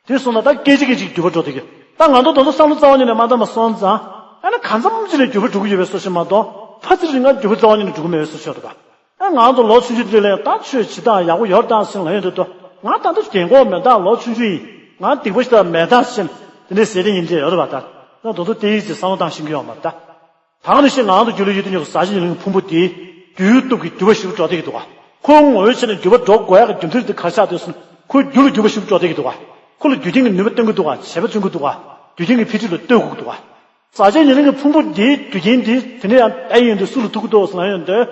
དེ་སོང་ན་ད་སྐད་ཅིག་སྐད་ཅིག་འགྱུར་བ་འགྲོ་བསྡད་ཀྱི། ད་ང་ཚོ་དེ་ཚོ་བསམ་བློ་རྩ་བ་ཉིད་ནས་མ་བཏང་བ་སོང་ཙང་ཨ་ན་གང་འཚམ་ཅིག་ལ་འགྱུར་བ་འགྲོ་གི་ཡོད་པའི་བཟོ་ཞིག་མ་གཏོགས་ཕར་ཚུར་རིང་ང་འགྱུར་བ་རྩ་བ་ཉིད་ནས་འགྲོ་གི་མེད་པའི་བཟོ་ཞིག་ཡོད་རེད་པ། ཨ་ང་ཚོ་ལོ་ཆུང་ཆུང་དེ་ལ་ད་ཆོས་བྱེད་སྟངས་ཡག་པོ་ཡོད་དང་ཟེར་ལབ་ཡོང་དུས་ད་ང་ད་ལྟ་རྒན་གོག་མེད་ད་ལོ་ཆུང་ཆུང་ཡིན། ང་སྡིག་པ་ཞིག་ད་མེད་ད་ཟེར་དེ་འདྲའི་ཟེར་དེ་ཉིན་བྱས་ཡོད་རེད་པ། ད་ད་དོན་དུ་དེ་ཡིན་ཟེར་བསམ་བློ་བཏང་ཤེས་ཀྱི་ཡོད་མ་རེད་ད། ད་ག་ནང་བཞིན་ང་ཚོ་རྒྱུད་ལ་ཡོད་དུས་ཉོ་གི་ཟག་བཅས་ཉེར་ལེན་གྱི་ཕུང་པོ་དེ་རྒྱུའི་སྟོབས་ཀྱིས་འགྱུར་བ་ཞིག་འགྲོ་བསྡད་ཀྱི་འདུག་ག་ཁོ་ངོ་བོའི་ཆ་ནས་འགྱུར་བ་འགྲོ་དགོས་ཡག་གི་རྒྱུ་མཚན་དེ་ག་རེ་ཆགས་འདུག་ཟེར་ན་ཁོའི་རྒྱུ་ལ་འགྱུར་བ་ཞིག་འགྲོ་བསྡད་ཀྱི་འདུག་ག་ཁོ་ལ་རྒྱུ་རྐྱེན་གྱི་ནུས་པ་སྟོན་གྱི་འདུག་ག་བྱེད་པ་སྟོན་གྱི་འདུག་ག་རྒྱུ་རྐྱེན་གྱི་འཕེལ་འགྲིབ་ལ་ལྟོས་དགོས་ཀྱི་འདུག་ག་ཟག་བཅས་ཉེར་ལེན་གྱི་ཕུང་པོ་འདིའི་རྒྱུ་རྐྱེན་འདི་དེ་འདྲ་ཡང་ཨེ་ཡིན་དུས་སུ་ལ་ཐུག་གི་འདུག་ཟེར་ན་ཡོང་དུས།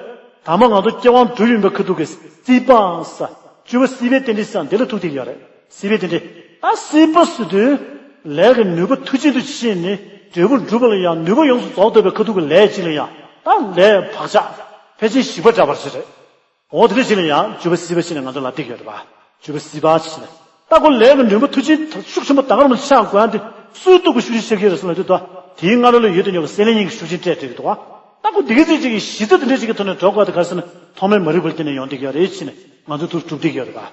དང་པོ་ང་ཚོ་སྐྱེ་བ་འགྲོ་ཡོང་པའི་ཁ་ཐུག་གི་སྲིད་པ་ཟེར། སྤྱོད་པ་སྲིད་པའི་རྟེན་འབྲེལ་ཟེར་འདི་ལ་ཐུག་བསྡད་ཡོད་རེད། སྲིད་པའི་རྟེན་འབྲེལ། ད་སྲིད་པ་ཟེར་དུས། ལས་ཀྱི་ནུས་པ་མཐུ་ཅན་དུ་ཕྱིན་ནས་འབྲས་བུ་འགྲུབ་པ་ལ་ཡང་ནུས་པ་ཡོངས་སུ་རྫོགས་ཐུབ་པའི་ཁ་ཐུག་གི་ལས་ཅིག་ལ་ཡང་ད་ལས་བག་ཆགས་ཕལ་ཆེར་ཞིག་པ་འདྲ་བར་ཞིག་རེད། འོ་དེ་འདྲ་ཞིག་ལ་ཡང་སྤྱོད་པ་སྲིད་པ་ཞིག་ནས་ང་ཚོ་ལ་བསྡད་ཀྱི་ཡོད་རེད་པ། སྤྱོད་པ་སྲིད་པ་ཞིག་ནས། ད་ཁོ་ལས་ཀྱི་ནུས་པ་མཐུ་ཆེན་ཤུགས་ཆེན་པོ་ད་ག་རང་ཆགས་དགོས་ཡ་དེ་སུའི་སྟོབས་ཀྱི་ཤུགས་ཆེན་ཆགས་ཀྱི་རེད་ཟེར་ན་དེ་ད་དེའི་སྔ་རོལ་ལ་ཡོད་དུ་ཉོ་གི་སྲེད་ལེན་གཉིས་ཀྱི་ཤུགས་ཆེན་སྤྲད་བསྡད་ཀྱི་འདུག་ག་ད་ཁོ་དེ་ག་ཚོད་ཅིག་གི་གཞི་རྩ་དེ་འདྲ་ཞིག་གི་ཐོག་ནས་འགྲོ་དགོས་དེ་ག་རེ་ཟེར་ན་ཐོགས་མེད་མ་རིག་པ་ལ་བརྟེན་ནས་ཡོང་བསྡད་ཀྱི་ཡོད་རེད་ཟེར་ནས་ང་ཚོ་ཐུགས་སྒྲུབ་བསྡད་ཀྱི་ཡོད་རེད་པ།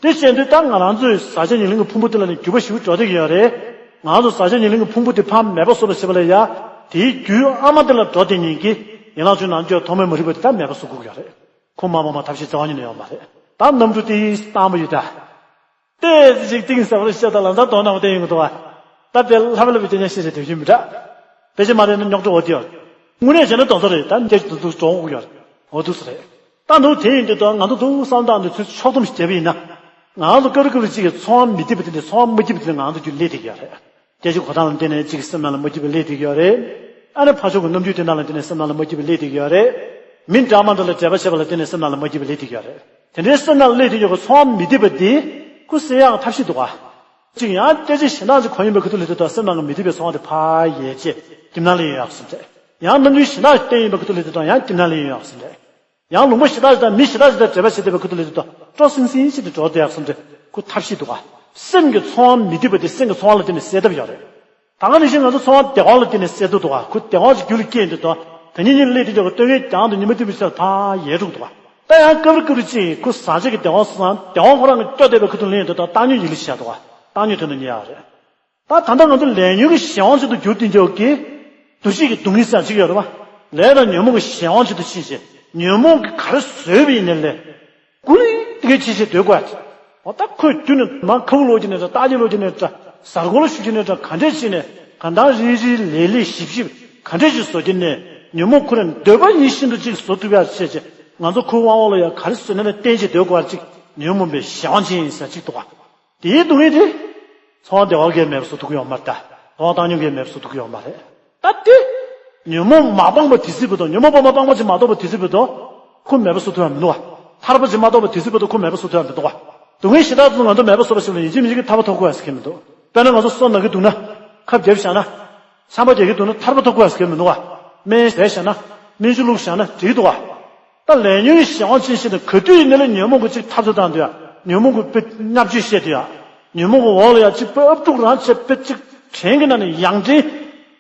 དེ་བྱས་དུས་ད་ང་རང་ཚོའི་ཟག་བཅས་ཉེར་ལེན་གྱི་ཕུང་པོ་དེ་ལ་ནི་འགྱུར་བ་ཞིག་འགྲོ་བསྡད་ཀྱི་ཡོད་རེད། ང་ཚོ་ཟག་བཅས་ཉེར་ལེན་གྱི་ཕུང་པོ་དེ་ཕར་མེད་པ་བཟོ་བ་བྱེད་པ་ལ་ཡ། དེའི་རྒྱུའི་ཨ་མ་དེ་ལ་འགྲོ་བསྡད་མཁན་གྱི་ཡན་ལག་བཅུ་ནང་བཅུད་ཐོགས་མེད་མ་རིག་པ་དེ་ད་མེད་པ་བཟོ་དགོས་ཀྱི་ཡོད་རེད། ཁོ་མ་མ་མ་ཐབས་ཤེས་རྩ་བ་ཉིད་ནས་ཡོད་མ་རེད། ད་གནམ་གྲུ་དེ་ཡིས་བཏང་བ་ཡོད་ད། ཏོག་ཙམ་ཅིག་གཏིང་ཟབ་པོ་ཤེས་དང་ལམ་སང་དོ་སྣང་བསྟན་ཡོང་གི་འདུག་བ། ད་དཔེ་ལྷབ་ལྷབ་པའི་སྐད་ཆ་བཤད་བྱས་དེ་བཞིན་མི་འདྲ། དཔེ་ཆ་མ་རེད་ན་རྙོག་དྲ་འོ་དེ་ཡོད། དངོས་གནས་བྱས་ན་དོན་ཚོ་རེད། ད་འདི་འདུག་འདུག་འགྲོ་འོང་གི་ཡོད་རེད། འོ་འདུག་སེ་རེད། ད་འདུག་དེ་ཡིན་དུས་ད་ང་ཚོ་འདུག་བསམ་སྟངས་འདི་ཚོས་ཕྱོགས་བསྡོམས་ཤིག་བྱས་པ་ཡིན་ན། ང་ཚོ་སྐབས་རེ་སྐབས་རེ་གཅིག་གིས་ཚོར་བ་མི་བདེ་བ་དེ་འདྲ་ཚོར་བ་མ་སྐྱིད་པ་དེ་འདྲ་ང་ཚོ་རྒྱུད་སླེབས་བསྡད་ཀྱི་ཡོད་རེད། སྐད་ཆ་གོ་སྟངས་ལ་བརྟེན་ནས་གཅིག་གི་སེམས་ནང་ལ་མ་སྐྱིད་པ་སླེབས་བསྡད་ཀྱི་ཡོད་རེད། ཨ་ནི་ཕར་ཕྱོགས་ཀྱི་རྣམ་འགྱུར་དེ་དག་ལ་བརྟེན་ནས་སེམས་ནང་ལ་མ་སྐྱིད་པ་སླེབས་བསྡད་ཀྱི་ཡོད་རེད། མི་འདྲ་མི་འདྲ་ལ་འབྲེལ་བ་བྱས་པ་ལ་བརྟེན་ནས་སེམས་ནང་ལ་མ་སྐྱིད་པ་སླེབས་བསྡད་ཀྱི་ཡོད་རེད། དེ་འདྲའི་སེམས་ནང་སླེབས་བསྡད་ཡོད་པའི་ཚོར་བ་མི་བདེ་བ་འདི་ཁོ་སེལ་ཡག་གི་ཐབས་ཤེས་འདུག་ག་གཅིག་ཡང་སྐད་ཆ་གཞན་དག་ཅིག་གོ་ཡིན་པའི་ཁ་ཐུག་ལ་དེ་དག་སེམས་ནང་གི་མི་བདེ་བའི་ཚོར་བ་དེ་ཕར་ཡལ་རྗེས་རྒྱུད་ནང་ལ་ཡོང་ཡག་བཟོ་འདྲ། ཡང་རྣམ་འགྱུར་གཞན་དག་ཅིག་བསྟན་ཡིན་པའི་ཁ་ཐུག་ལ་དེ་དག་ཡང་རྒྱུད་ནང་ལ་ཡོང་ཡག་བཟོ་འདྲ། ཡང་ལུང་པ་གཞན་དག་ཅིག་དང་མི་གཞན་དག་ཅིག་དང་འབྲེལ་བ་བྱེད་བསྡད་པའི་ཁ་ཐུག་ལ་དེ་དག་སྤྲོ་སིང་སིང་ཞིག་ཏུ་འགྲོ་བསྡད་ཡག་བཟོ་འདྲ་ཁོ་ཐབས་ཤེས་འདུག་ག་སེམས་ཀྱི་ཚོར་བ་མི་བདེ་བ་དེ་སེམས་ཀྱི་ཚོར་བ་ལ་བརྟེན་ནས་སེལ་ཐབས་ཡོད་རེད། ད་ག་ནང་བཞིན་ང་ཚོ་ཚོར་བ་བདེ་བ་ལ་བརྟེན་ནས་སད་དོ་འདུག་ག་ཁོ་བདེ་བ་ཞིག་རྒྱུད་ལ་སྐྱེས་འདུག་དོ། ད་ཉིན་ཉིན་སླེབས་དུས་ཀྱང་སྟོན་ངན་རྒྱང་དུ་ཉི་མ་བསྟན་པའི་ཚེ་ལ་ཕར་ཡལ་འགྲོ་འདུག་ག་ད་ཡང་སྐབས་རེ་སྐབས་རེ་ཅིག་ཁོ་ཟ་བྱེད་ཀྱི་བདེ་བ་སོང་བདེ་བ་ཁོ་རང་གི་སྐྱོ་བསྡད་པའི་ཁུ་ཐུག་ལེན་འདུག་དོ། བཏང་སྙོམས་ཡིད་ལ་བྱས་འདུག་ག་བཏང་སྙོམས་དོན་དུ་གཉེར་ཡག་རེད། ད་ད་ལྟ་ང་ཚོ་ལས་ཉོན་གྱི་གཞན་དབང་ཆེད་དུ་གྱུར་དེ་འཇོག་གི། འདུ་ཤེས་ཀྱི་སྡུག་བསྔལ་ཟེར་ཅིག་ཡོད་རེད་བ། ལས་དང་ཉོན་མོངས་ཀྱི་གཞན་དབང་ཆེད་དུ་ཕྱིན་བྱས་ཉོན་མོངས་ཀྱིས་ག་རེ་བཟོས་པ་ཡིན་ནའི་ལས། ཀུ་ལི་དེ་གའི་ཆེ་ཆེ་སྡོད་དགོས། འོ་ད་ཁོས་རྒྱུ་ནི་མ་ཁ་བུ་ལོག་གྱི་ནས་འདྲ་སྟག་གི་ལོག་གྱི་ནས་འདྲ་གཟར་གོ་ལ་ཞུ་གྱི་ནས་འདྲ་ག་འདྲས་བྱས་ནས་གང་ལྟར་རིལ་རིལ་ལེབ་ལེབ་ཞིབ་ཞིབ་ག་འདྲས་ཞིག་བཟོ་གྱི་ནས་ཉོན་མོངས་ཁོ་རང་འདོད་པ་ཡིན་བཞིན་དུ་ཅིག་བཟོ་ཐུབ་ཡག་བྱས་བྱས་ང་ཚོ་ཁོའི་དབང་འོག་ལ་ཡང་ག་རེ་བཟོས་ནས་ལ་བརྟེན་བྱས་སྡོད་དགོས་ཅིག་ཉོན་མོངས་པའི་གཞན་དབང་ཅན་ཡིན་ས་ཅིག་འདུག་ག་དེའི་སྡུག་བསྔལ་དེ། ཚོར་བ་བདེ་བ་གས་མེད་པ་བཟོ་ཐུབ་ཀྱི་ཡོད་མ་རེད་ད། ཚོར་བ་བཏང་སྙོམས་གས་མེད་པ་བཟོ་ཐུབ་ཀྱི་ཡོད་མ་རེད། ད་དེ། ཉོན་མོངས་མ་སྤངས་པ་དེ་སྲིད་བར་དུ་ཉོན་མོངས་སྤངས་མ་སྤངས་པ་ཅིག་མ་རྟོགས་པ་དེ་སྲིད་བར་དུ། ཁོ་མེད་པ་བཟོ་ཐུབ་ཡག་མི་འདུག་ག་ཐར་པ་ཅིག་མ་རྟོགས་པ་དེ་སྲིད་བར་དུ་ཁོ་མེད་པ་བཟོ་ཐུབ་ཡག་མི་འདུག་ག་སྡུག་བསྔལ་ཞེ་དྲག་ཚོ་ང་ཚོ་མེད་པ་བཟོ་བ་ཞིག་ལ་ཡིན་གཅིག་མིན་གཅིག་གིས་ཐར་པ་ཐོབ་དགོས་ཟེར་མཁན་མི་འདུག་དཔེར་ན་ང་ཚོ་སོ་ན་གི་འདུག་ན། ཁབ་རྒྱབ་བཞག་ན། ཆམ་པ་རྒྱག་གི་འདུག་ན་ཐར་པ་ཐོབ་དགོས་ཟེར་མཁན་མི་འདུག་ག་སྨན་བཟས་བཞག་ན། སྨན་ཆུ་བླུགས་བཞག་ན་འགྲིག་འདུག་ག་ད་ལས་ཉོན་གྱི་གཞན་དབང་ཅན་ཞིག་ནི་ག་དུས་ཡིན་ནའི་ལས་ཉོན་མོངས་ཀྱི་ཅིག་འཐབ་རྩོད་བཏང་དུས་ཡ། ཉོན་མོངས་ཀྱི་དཔེ་བརྙས་བཅོས་བཤད་དུས་ཡ། ཉོན་མོངས་ཀྱི་འོག་ལ་ཡ་ཅིག་དཔེ་ཨབ་ཕྲུག་རང་བྱས་དཔེ་ཅིག་བྲན་གྱི་ནང་ནས་ཡང་བྲན།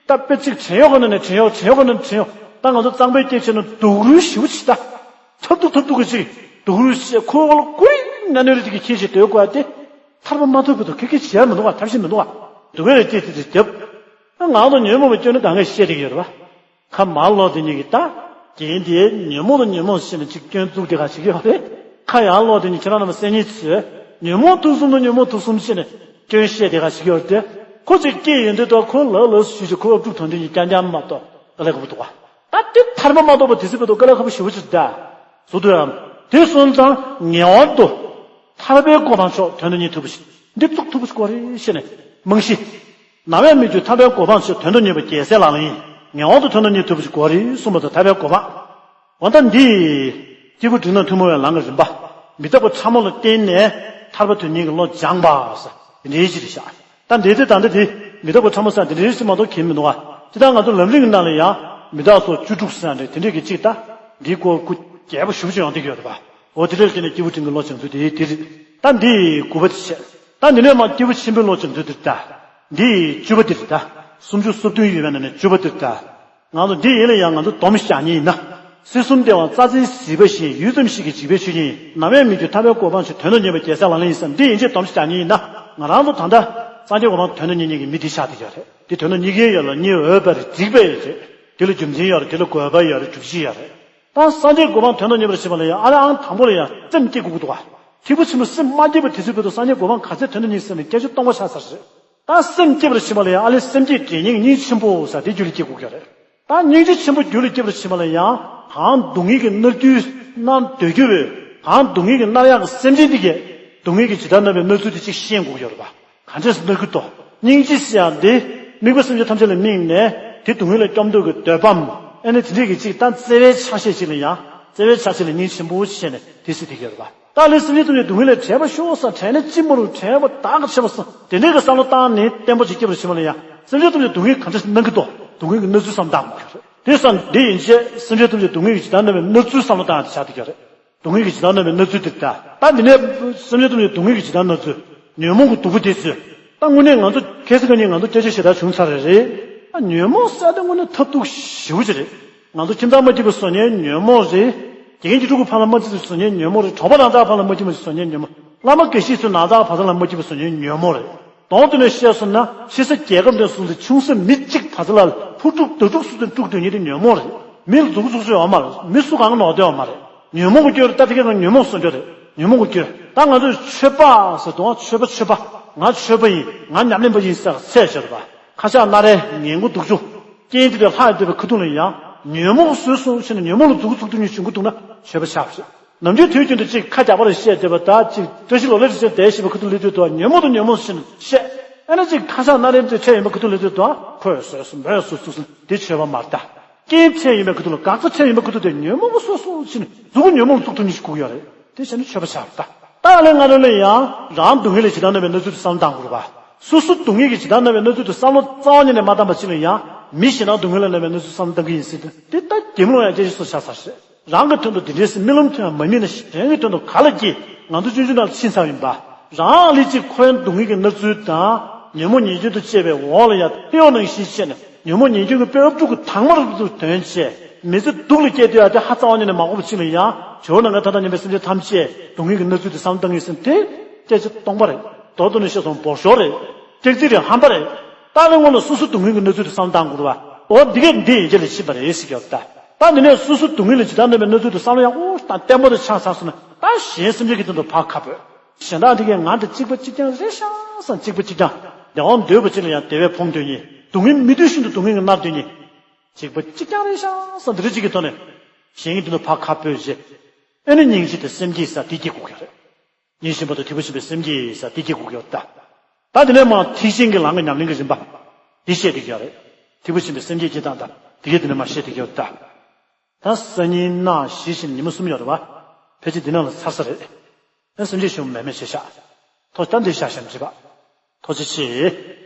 ད་དཔེ་ཅིག་བྲན་གཡོག་གི་ནང་ནས་བྲན་གཡོག་བྲན་གཡོག་གི་ནང་ནས་བྲན་གཡོག་ད་ང་ཚོ་གཙང་པའི་སྐད་ཆ་ནང་སྡུག་རུས་ཞེ་པོ་ཅིག་ད། ཐབས་སྡུག་ཐབས་སྡུག་གི་ཅིག་སྡུག་རུས་བཤད་ཁོའི་འོག་ལ་ཀུ་རེ་གནའ་ནོར་རིགས་དེ་གི་ཁྱེར་བྱས་སྡོད་དགོས་ཏེ། ཐར་པ་མ་ཐོབ་བར་དུ་ཁེ་ཁེ་བྱེད་ཡ་མི་འདུག་ག་ཐབས་ཤེས་མི་འདུག་ག་སྡུག་བསྔལ་ལ་སྐྱེས་ཏེ་དེ་རྒྱབ། ང་ཚོ་ཉོན་མོངས་པའི་སྐྱོན་ནི་གང་ག་བཤད་བསྡད་ཀྱི་ཡོད་རེད་བ། ཁ་མར་ལོག་དེ་གཉིས་ཀྱིས་ད། རྒན་དེས་ཉོན་མོངས་དང་ཉོན་མོངས་ཟེར་ནས་ཅིག་སྐྱོན་བཙུགས་དེ་ག་བྱེད་ཀྱི་ཡོད་རེད། ཁ་ཡར་ལོག་དེ་གཉིས་ཁྱེད་རང་རྣམ་པ་སེམས་ཉིད་ཚོས་ཉོན་མོངས་དུག་གསུམ་དང་ཉོན་མོངས་དུག་གསུམ་ཟེར་ནས་སྐྱོན་བཤད་དེ་ག་བྱེད་ཀྱི་ཡོད་རེད་དེ། ཁོ་ཅིག་སྐྱེས་ཡོང་དུས་ད་ཁོ་ལགས་ལགས་སུ་ཞུས་ཤིག་ཁོ་ཨབ་ཕྲུག་དོན་དེ་གཉིས་རྐྱང་རྐྱང་མ་གཏོགས་དཀའ་ལས་ཁག་པོ་འདུག་ག་ད་དེ་ཐར་པ་མ་ཐོབ་པ་དེ་ཚོའི་བར་དུ་དཀའ་ལས་ཁག་པོ་ཞེ་པོ་ཅིག་འདུག་ག་བཟོ་ཐུབ་ཡ། དེ་སོང་ཙང་ངེས་པར་དུ། ཐར་པའི་གོ་འཕང་མཆོག་དོན་དུ་གཉེར་ཐུབ་པ་ཞིག་འདི་བཙུགས་ཐུབ་པ་ཞིག་དགོས་རེད་ཞེས་ནས་རྨང་གཞི། ནམ་ཡང་མི་འགྱུར་ཐར་པའི་གོ་འཕང་ཆེད་དོན་དུ་གཉེར་བ་རྒྱལ་སྲས་ལག་ལེན་ཡིན། ངེས་པར་དུ་དོན་དུ་གཉེར་ཐུབ་པ་ཞིག་དགོས་རེད་གསུངས་པ་དང་ཐར་པའི་གོ་འཕང་། འོ་ད་འདི། སྐྱེས་བུ་འབྲིང་དང་ཐུན་མོང་བའི་ལམ་གྱི་རིམ་པ། མི་རྟག་པ་ཕྲ་མོ་ལ་བརྟེན་ནས་ཐར་པ་དོན་གཉེར་གྱི་བློ་སྦྱངས་པ་ཟེར་འདི་འདྲའི་ཅིག་རེད་ཤག་ད་འདི་དེ་ད་འདི་དེ་མི་རྟག་པ་ཕྲ་མོ་ཟེར་འདི་འདྲའི་ཅིག་མ་གཏོགས་གལ་མི་འདུག་ག་ཅི་ལྟར་ང་ཚོ་ལམ་རིམ་གྱི་ནང་ལ་ཡང་མི་རྟག་སོགས་བཅུ་དྲུག་ཟེར་འདྲ་དེ་འདྲའི་གི་ཅིག་ད་འདིའི་སྐོར་སྐུ་རྒྱས་པོ་ཞེ་པོ་ཅིག་ཡོང་བསྡད་ཀྱི་ཡོད་རེད་པ། འོ་དེ་འདྲ་བྱས་ནས་སྐྱེས་བུ་འབྲིང་གི་བློ་སྦྱང་ཚུལ་དེ་དེ་རེད། ད་འདི་དགུ་པ་དེ་བྱས། ད་འདི་ནས་མར་སྐྱེས་བུ་ཆེན་པོའི་བློ་སྦྱང་ཚུལ་དེ་རེད་ད། འདི་བཅུ་པ་དེ་རེད་ད། སུམ་ཅུ་སོ་བདུན་ཡོད་པའི་ནང་ནས་བཅུ་པ་དེ་རེད་ད། ང་ཚོ་འདི་ཡིན་ལ་ཡང་ང་ཚོ་སྡོམ་ཞིག་བཞག་མཁན་ཡིན་ན། སྲིད་གསུམ་བདེ་བ་རྩྭ་རྩེའི་ཟིལ་པ་བཞིན་ཡུད་ཙམ་ཞིག་གི་འཇིགས་པའི་ཆོས་ཉིད་ཡིན། ནམ་ཡང་མི་འགྱུར་ཐར་པའི་གོ་འཕང་ཆེད་དོན་དུ་གཉེར་བའི་རྒྱལ་སྲས་ལག་ལེན་ཡིན་བསམ་འདི་ཡིན་ཅེས་སྡོམ་ཞིག་བཞག་མཁན་ཡིན་ན། ང་རང་ཚོ་ད་ལྟ་སངས་རྒྱས་གོ་འཕང་དོན་དུ་གཉེར་མཁན་གྱི་མི་འདི་ཆགས་བསྡད་ཀྱི་ཡོད་རེད། འདི་དོན་དུ་གཉེར་མཁན་ཡོད་ལ་གཉེར་འོས་པ་རེད་འགྲིག་པ་ཡོད་རེད། འདི་ལ་རྒྱུ་མཚན་ཡོད་རེད་འདི་ལ་དགོས་པ་ཡོད་རེད་སྒྲུབ་བྱེད་ཡོད་རེད། ད་སངས་རྒྱས་གོ་འཕང་དོན་དུ་གཉེར་བར་བྱེད་པ་ལ་ཡང་ཨ་ལས་ཨང་དང་པོ་ལ་ཡང་སེམས་བསྐྱེད་དགོས་ཀྱི་འདུག་ག་ཐེག་པ་ཆེན་པོ་སེམས་མ་བསྐྱེད་པ་དེ་ཚོའི་བར་དུ་སངས་རྒྱས་གོ་འཕང་ག་ཚད་དོན་དུ་གཉེར་ཟེར་ནས་སྐད་ཆ་སྟོང་པ་ཆགས་ཚར་རེད། ད་སེམས་བསྐྱེད་པར་བྱེད་པ་ལ་ཡང་ཨ་ལས་སེམས་བསྐྱེད་དྲན་སྙིང་སྙིང་ཆེན་པོ་ཟེར་དེ་རྒྱུད་ལ་སྐྱེ་དགོས་ཀྱི་རེད། ད་སྙིང་རྗེ་ཆེན་པོ་རྒྱུད་ལ་སྐྱེ་བར་བྱེད་པ་ལ་ཡང་གང་སྡུག་བསྔལ་གྱིས་མནར་རྒྱུ་མནར་སྡོད་རྒྱུ་བས་གང་སྡུག་བསྔལ་གྱིས་མནར་ཡག་གི་སེམས་ཅན་དེ་གས་སྡུག་བསྔལ་གྱིས་ཇི་ལྟར་མནར་བའི་མནར་ཚུལ་དེ་གཅིག་ཤེས་དགོས་ཀྱི་ཡོད་རེད་པ། གང་འདྲས་སེ་མནར་གྱི་འདུག་སྙིང་རྗེ་ཟེར་ཡག་འདི་དམིགས་པ་སེམས་ཅན་ཐམས་ཅད་ལ་དམིགས་ནས་དེ་སྡུག་བསྔལ་ལས་སྐྱོབ་འདོད་ཀྱི་འདོད་པའམ་ཨ་ནི་དེ་འདྲས་ཀྱི་གཅིག་ད་བརྩེ་བའི་ཆ་ཤས་ཤིག་ལ་ཡང་བརྩེ་བའི་ཆ་ཤས་ལ་སྙིང་ཆེན་པོ་བྱས་ནས་དེ་སྲིད་དེ་གས་རེད་པ། ད་ལས་སེམས་ཅན་ཐམས་ཅད་སྡུག་བསྔལ་ལས་བྲལ་བར་ཤོག་ཟེར་བྲལ་ན་ཅི་མ་རུང་བྲལ་བ་བདག་གིས་ཆོད་པ་ཟེར་དེ་འདྲའི་གི་བསམ་བློ་བཏང་ནས་བརྟན་པོ་ཅིག་སྐྱེ་བར་བྱེད་པ་ལ་ཡང་སེམས་ཅན་ཐམས་ཅད་སྡུག་བསྔལ་གང་འདྲ་ཞིག་སྣང་གི་འདུག་སྡུག་བསྔལ་གྱི་མནར་ཚུལ་བསམ་བཏང་དགོས་ཀྱི་རེད། དེ་བསམ་དེ་ཡིན་ཚེ་སེམས་ཅན་ཐམས་ཅད་སྡུག་བསྔལ་གྱིས་ཇི་ལྟར་མནར་བའི་མནར་ཚུལ་བསམ་བློ་བཏང་ཡག་དེ་ཆགས་བསྡད་ཀྱི་རེད། སྡུག་བསྔལ་གྱིས་ཇི་ལྟར་མནར་བའི་མནར་ཚུལ་དེ་ལྟ། ད་འདི་ནས་སེམས་ཅན་ཐམས་ཅད་སྡུག་བསྔལ་གྱིས་ཇི་ལྟར་མནར་ཚུལ། ཉོན་མོངས་ཀྱི་སྡུག་པོ་དེ་ཚོས། ད་དངོས་གནས་ང་ཚོ་ཁ་སང་ཁ་ཉིན་ང་ཚོ་སྐད་ཆ་ཞེ་དྲག་བྱུང་ཚར་རེད་རེད། ཨ་ཉོན་མོངས་ཟེར་དེ་དངོས་གནས་ཐབས་སྡུག་ཞེ་པོ་ཅིག་རེད། ང་ཚོ་ཁྱིམ་ཚང་མ་སྐྱིད་པ་བཟོ་མཁན་ཉོན་མོངས་རེད། དགེ་རྒན་གྱི་ཕྲུ་གུ་ཕར་ལ་མ་སྐྱིད་པ་བཟོ་མཁན་ཉོན་མོངས་རེད། གྲོགས་པོ་རང་ཚོ་ཕར་ལ་མ་སྐྱིད་པ་བཟོ་མཁན་ཉོན་མོངས། བླ་མ་དགེ་བཤེས་ཚོས་ནང་ཚགས་བར་ཚང་ལ་མ་སྐྱིད་པ་བཟོ་མཁན་ཉོན་མོངས་རེད། དོན་དུ་ནས་བཤད་སོང་ན་ཕྱི་ས་རྒྱལ་ཁབ་འདི་སོང་ཚེ་ཆུང་ས་མི་གཅིག་བར་ཚང་ལ་ཕུ་དཀྲུག་དུ་དཀྲུག་སུ་དང་དཀྲུག་དོན་ཉིད་དེ་ཉོན་མོངས་རེད། མི་ལ་མཛུག་གུ་བཙུགས་ས་ཡོད་མ་རེད། མི་སུ་གང་གི་ནོར་དོན་ཡོད་མ་རེད། ཉོན་མོངས་ཀྱི་སྐྱོན་རེད། ད་ཕ་གི་ང་ཉོན་མོངས་སུ་འགྱུར་རེད། ཉོན་མོངས་ཀྱི་སྐྱོན། ད་ང་ཚོས་ཆོས་པ་ཟེར་དུས་ཆོས་པ་ཆོས་པ། ང་ཆོས་པ་ཡིན། ང་ཉམས་ལེན་པ་ཡིན་ཟེར་ཚད་བྱེད་རེད་པ། ཁ་ཆག་སྣ་རལ་ངན་དགུ་སྡུག་ཅུ། རྐྱེན་དེ་དེ་ལྷག་ཡོད་པའི་ཁ་ཐུག་ལ་ཡང་ཉོན་མོངས་བཟོས་སོང་ཞེས་ནས་ཉོན་མོངས་ལ་མཛུག་གུ་བཙུགས་དུས་ཉོན་གྱི་འདུག་ན་ཆོས་པ་ཆགས་པ་རེད། ནམ་རྒྱུན་དུས་རྒྱུན་དུ་གཅིག་ཁ་རྒྱག་པ་ལ་བཤད་བསྡད་པ་དང་གཅིག་བཀྲ་ཤིས་ལོ་ལེགས་ཟེར་བསྡད་ཤེས་པའི་ཁ་ཐུག་ལ་དུས་དུ་ཉོན་མོངས་དང་ཉོན་མོངས་ཟེར་ནས་བཤད། ཨ་ནི་གཅིག་ཁ་ཆག་སྣ་རལ་དེ་ཆ་ཡིན་པའི་ཁ་ཐུག་ལ་དུས་དུ་ཁོས་བཟོས་སོང་མོས་བཟོས་སོང་ཟེར་དེ་ཆོས་པ་མ་རེད་ད། རྐྱེན་ཆ་ཡིན་པའི་ཁ་ཐུག་ལ་དགག་བྱ་ཆ་ཡིན་པའི་ཁ་ཐུག་དེ་ཉོན་མོངས་པ་སོ་སོ་ཕྱིན་ནས་མཛུག་གུ་ཉོན་མོངས་བཙུགས་ཐུབ་མཁན་ཞིག་དགོས་ཀྱི་ཡོད་རེད། དེ་བྱས་ནས་ཆོས་པ་ཆགས་རེད་ད། ད་ལས་ང་རང་ལ་ཡང་རང་སྡུག་བསྔལ་ལས་ཇི་ལྟར་མནར་བའི་གནས་ཚུལ་དུ་བསམ་བློ་བཏང་དགོས་རེད་པ། སོ་སོ་སྡུག་བསྔལ་གྱིས་ཇི་ལྟར་མནར་བའི་གནས་ཚུལ་དུ་བསམ་བློ་རྩ་བ་ཉིད་ནས་མ་བཏང་པ་ཅིག་ལ་ཡང་མི་གཞན་དག་སྡུག་བསྔལ་ལ་མནར་བའི་གནས་ཚུལ་བསམ་བློ་བཏང་གི་ཡིན་ཟེར་དུས་དེ་ད་གྱེན་ལོག་ཡང་སྐྱེ་ཤི་སོགས་ཆགས་ཚར་རེད། རང་གི་དོན་དུ་འདི་འདྲའི་སེམས་རྨི་ལམ་དུ་ཡང་མ་རྨིས་ན་གཞན་གྱི་དོན་དུ་ག་ལ་སྐྱེ། ང་ཚོ་སྤྱོད་འཇུག་ནང་ལ་ཕྱིན་ཚར་ཡིན་པ། རང་ལས་ཅིག་ཁོ་ཡང་སྡུག་བསྔལ་གྱི་མནར་ཚུལ་དང་ ཉོན་མོངས་ཉེས་སྐྱོན་དུ་བཅས་པའི་འོག་ལ་ཡང་ཐེའུ་ནང་བཞིན་བཤད་ནས་ཉོན་མོངས་ཉེས་སྐྱོན་གྱི་དཔེ་ཨབ་ཕྲུག་གི་དྭངས་མ་རབ་ཏུ་དོན་བྱས་མི་ཚེ་སྡུག་ལ་སྐྱེལ་དུས་ཡང་དེ་ཧ་ཙང་བ་ཉིད་ནས་མ་གོ་བ་ཅིག་ལ་ཡང་ཇོ་བོ་ནང་གི་ཐ་དད་མཉམ་པའི་སེམས་ཅན་ཐམས་ཅད་སྡུག་བསྔལ་གྱི་གནས་ཚུལ་དེ་བསམ་བློ་བཏང་ངེས་ཟིན་དེ་སྐད་ཆ་སྟོང་པ་རེད། མདོར་བསྡུས་ནས་བཤད་སོང་འབོར་ཤོག་རེད། སྐྱག་རྫུན་རེད། ཧམ་པ་རེད། ད་ལས་སྔོན་ལ་སོ་སོ་སྡུག་བསྔལ་གྱི་གནས་ཚུལ་དེ་བསམ་བློ་བཏང་དགོས་རེད་བ། འོ་འདི་གས་འདི་ཡན་ཆད་ལ་ཕྱིན་པ་རེད་ཟེར་གྱི་ཡོད་ད། ད་འདི་ནས་སོ་སོ་སྡུག་བསྔལ་ལ་ཇི་ལྟར་གནས་པའི་གནས་ཚུལ་དེ་བསམ་བློ་ཡག་པོ་དང་བརྟན་པོ་དེ་ཆགས་ཚར་སོང་ན་ད་གཞན་སེམས་ཅན་གྱི་དོན་དུ་ཕར་ཁ་ཕོད། གཞན་དག་དེ་གས་ང་འདི་གཅིག་པ་གཅིག་རྐྱང་རེད་ཤག་བསམ། གཅིག་པ་གཅིག་རྐྱང་། བདེ་བ་འདོད་པ་ཅིག་ལ་ཡང་བདེ་བས་ཕོངས་འདོད་ཉིད། སྡུག་བསྔལ་མི་འདོད་བཞིན་དུ་སྡུག་བསྔལ་གྱིས་མནར་འདོད་ཉིད། གཅིག་པ་གཅིག་རྐྱང་རེད་ཤག་བསམ། འདི་རེ་གཅིག་གི་ཐོག་ནས་གཞན་གྱི་དོན་དུ་ཕར་ཁ་ཕོད་བྱས། ཨེ་ནི་སྙིང་རྗེ་དང་སེམས་བསྐྱེད་ཟེར་དེ་སྐྱེ་དགོས་ཀྱི་རེད། ཉིན་གཞན་བར་དུ་ཐེག་པ་ཆེན་པོའི་སེམས་བསྐྱེད་ཟེར་དེ་སྐྱེ་དགོས་ཀྱི་ཡོད་ད། ད་དེ་ནས་མར་ཐེག་ཆེན་གྱི་ལམ་གྱི་ཉམས་ལེན་གྱི་རིམ་པ་འདི་བཤད་བསྡད་ཀྱི་ཡོད་རེད། ཐེག་པ་ཆེན་པོའི་སེམས་བསྐྱེད་ཀྱི་སྟངས་དང་དེ་གས་དེ་ནས་མར་བཤད་བསྡད་ཀྱི་ཡོད་ད། ད་སང་ཉིན་གནངས་གཞེས་བཞིན་ཉི་མ་གསུམ་ཡོད་རེད་བ། ཕལ་ཆེར་འདི་ནང་ལ་ཚར་ས་རེད། ཨ་སེམས་ཅན་གཞན་མེད་མེད་བྱས་ཤག་ཐོག་ད་འདི་བཞག་བཞག་བྱེད་པ། ཐུགས་རྗེ་ཆེ།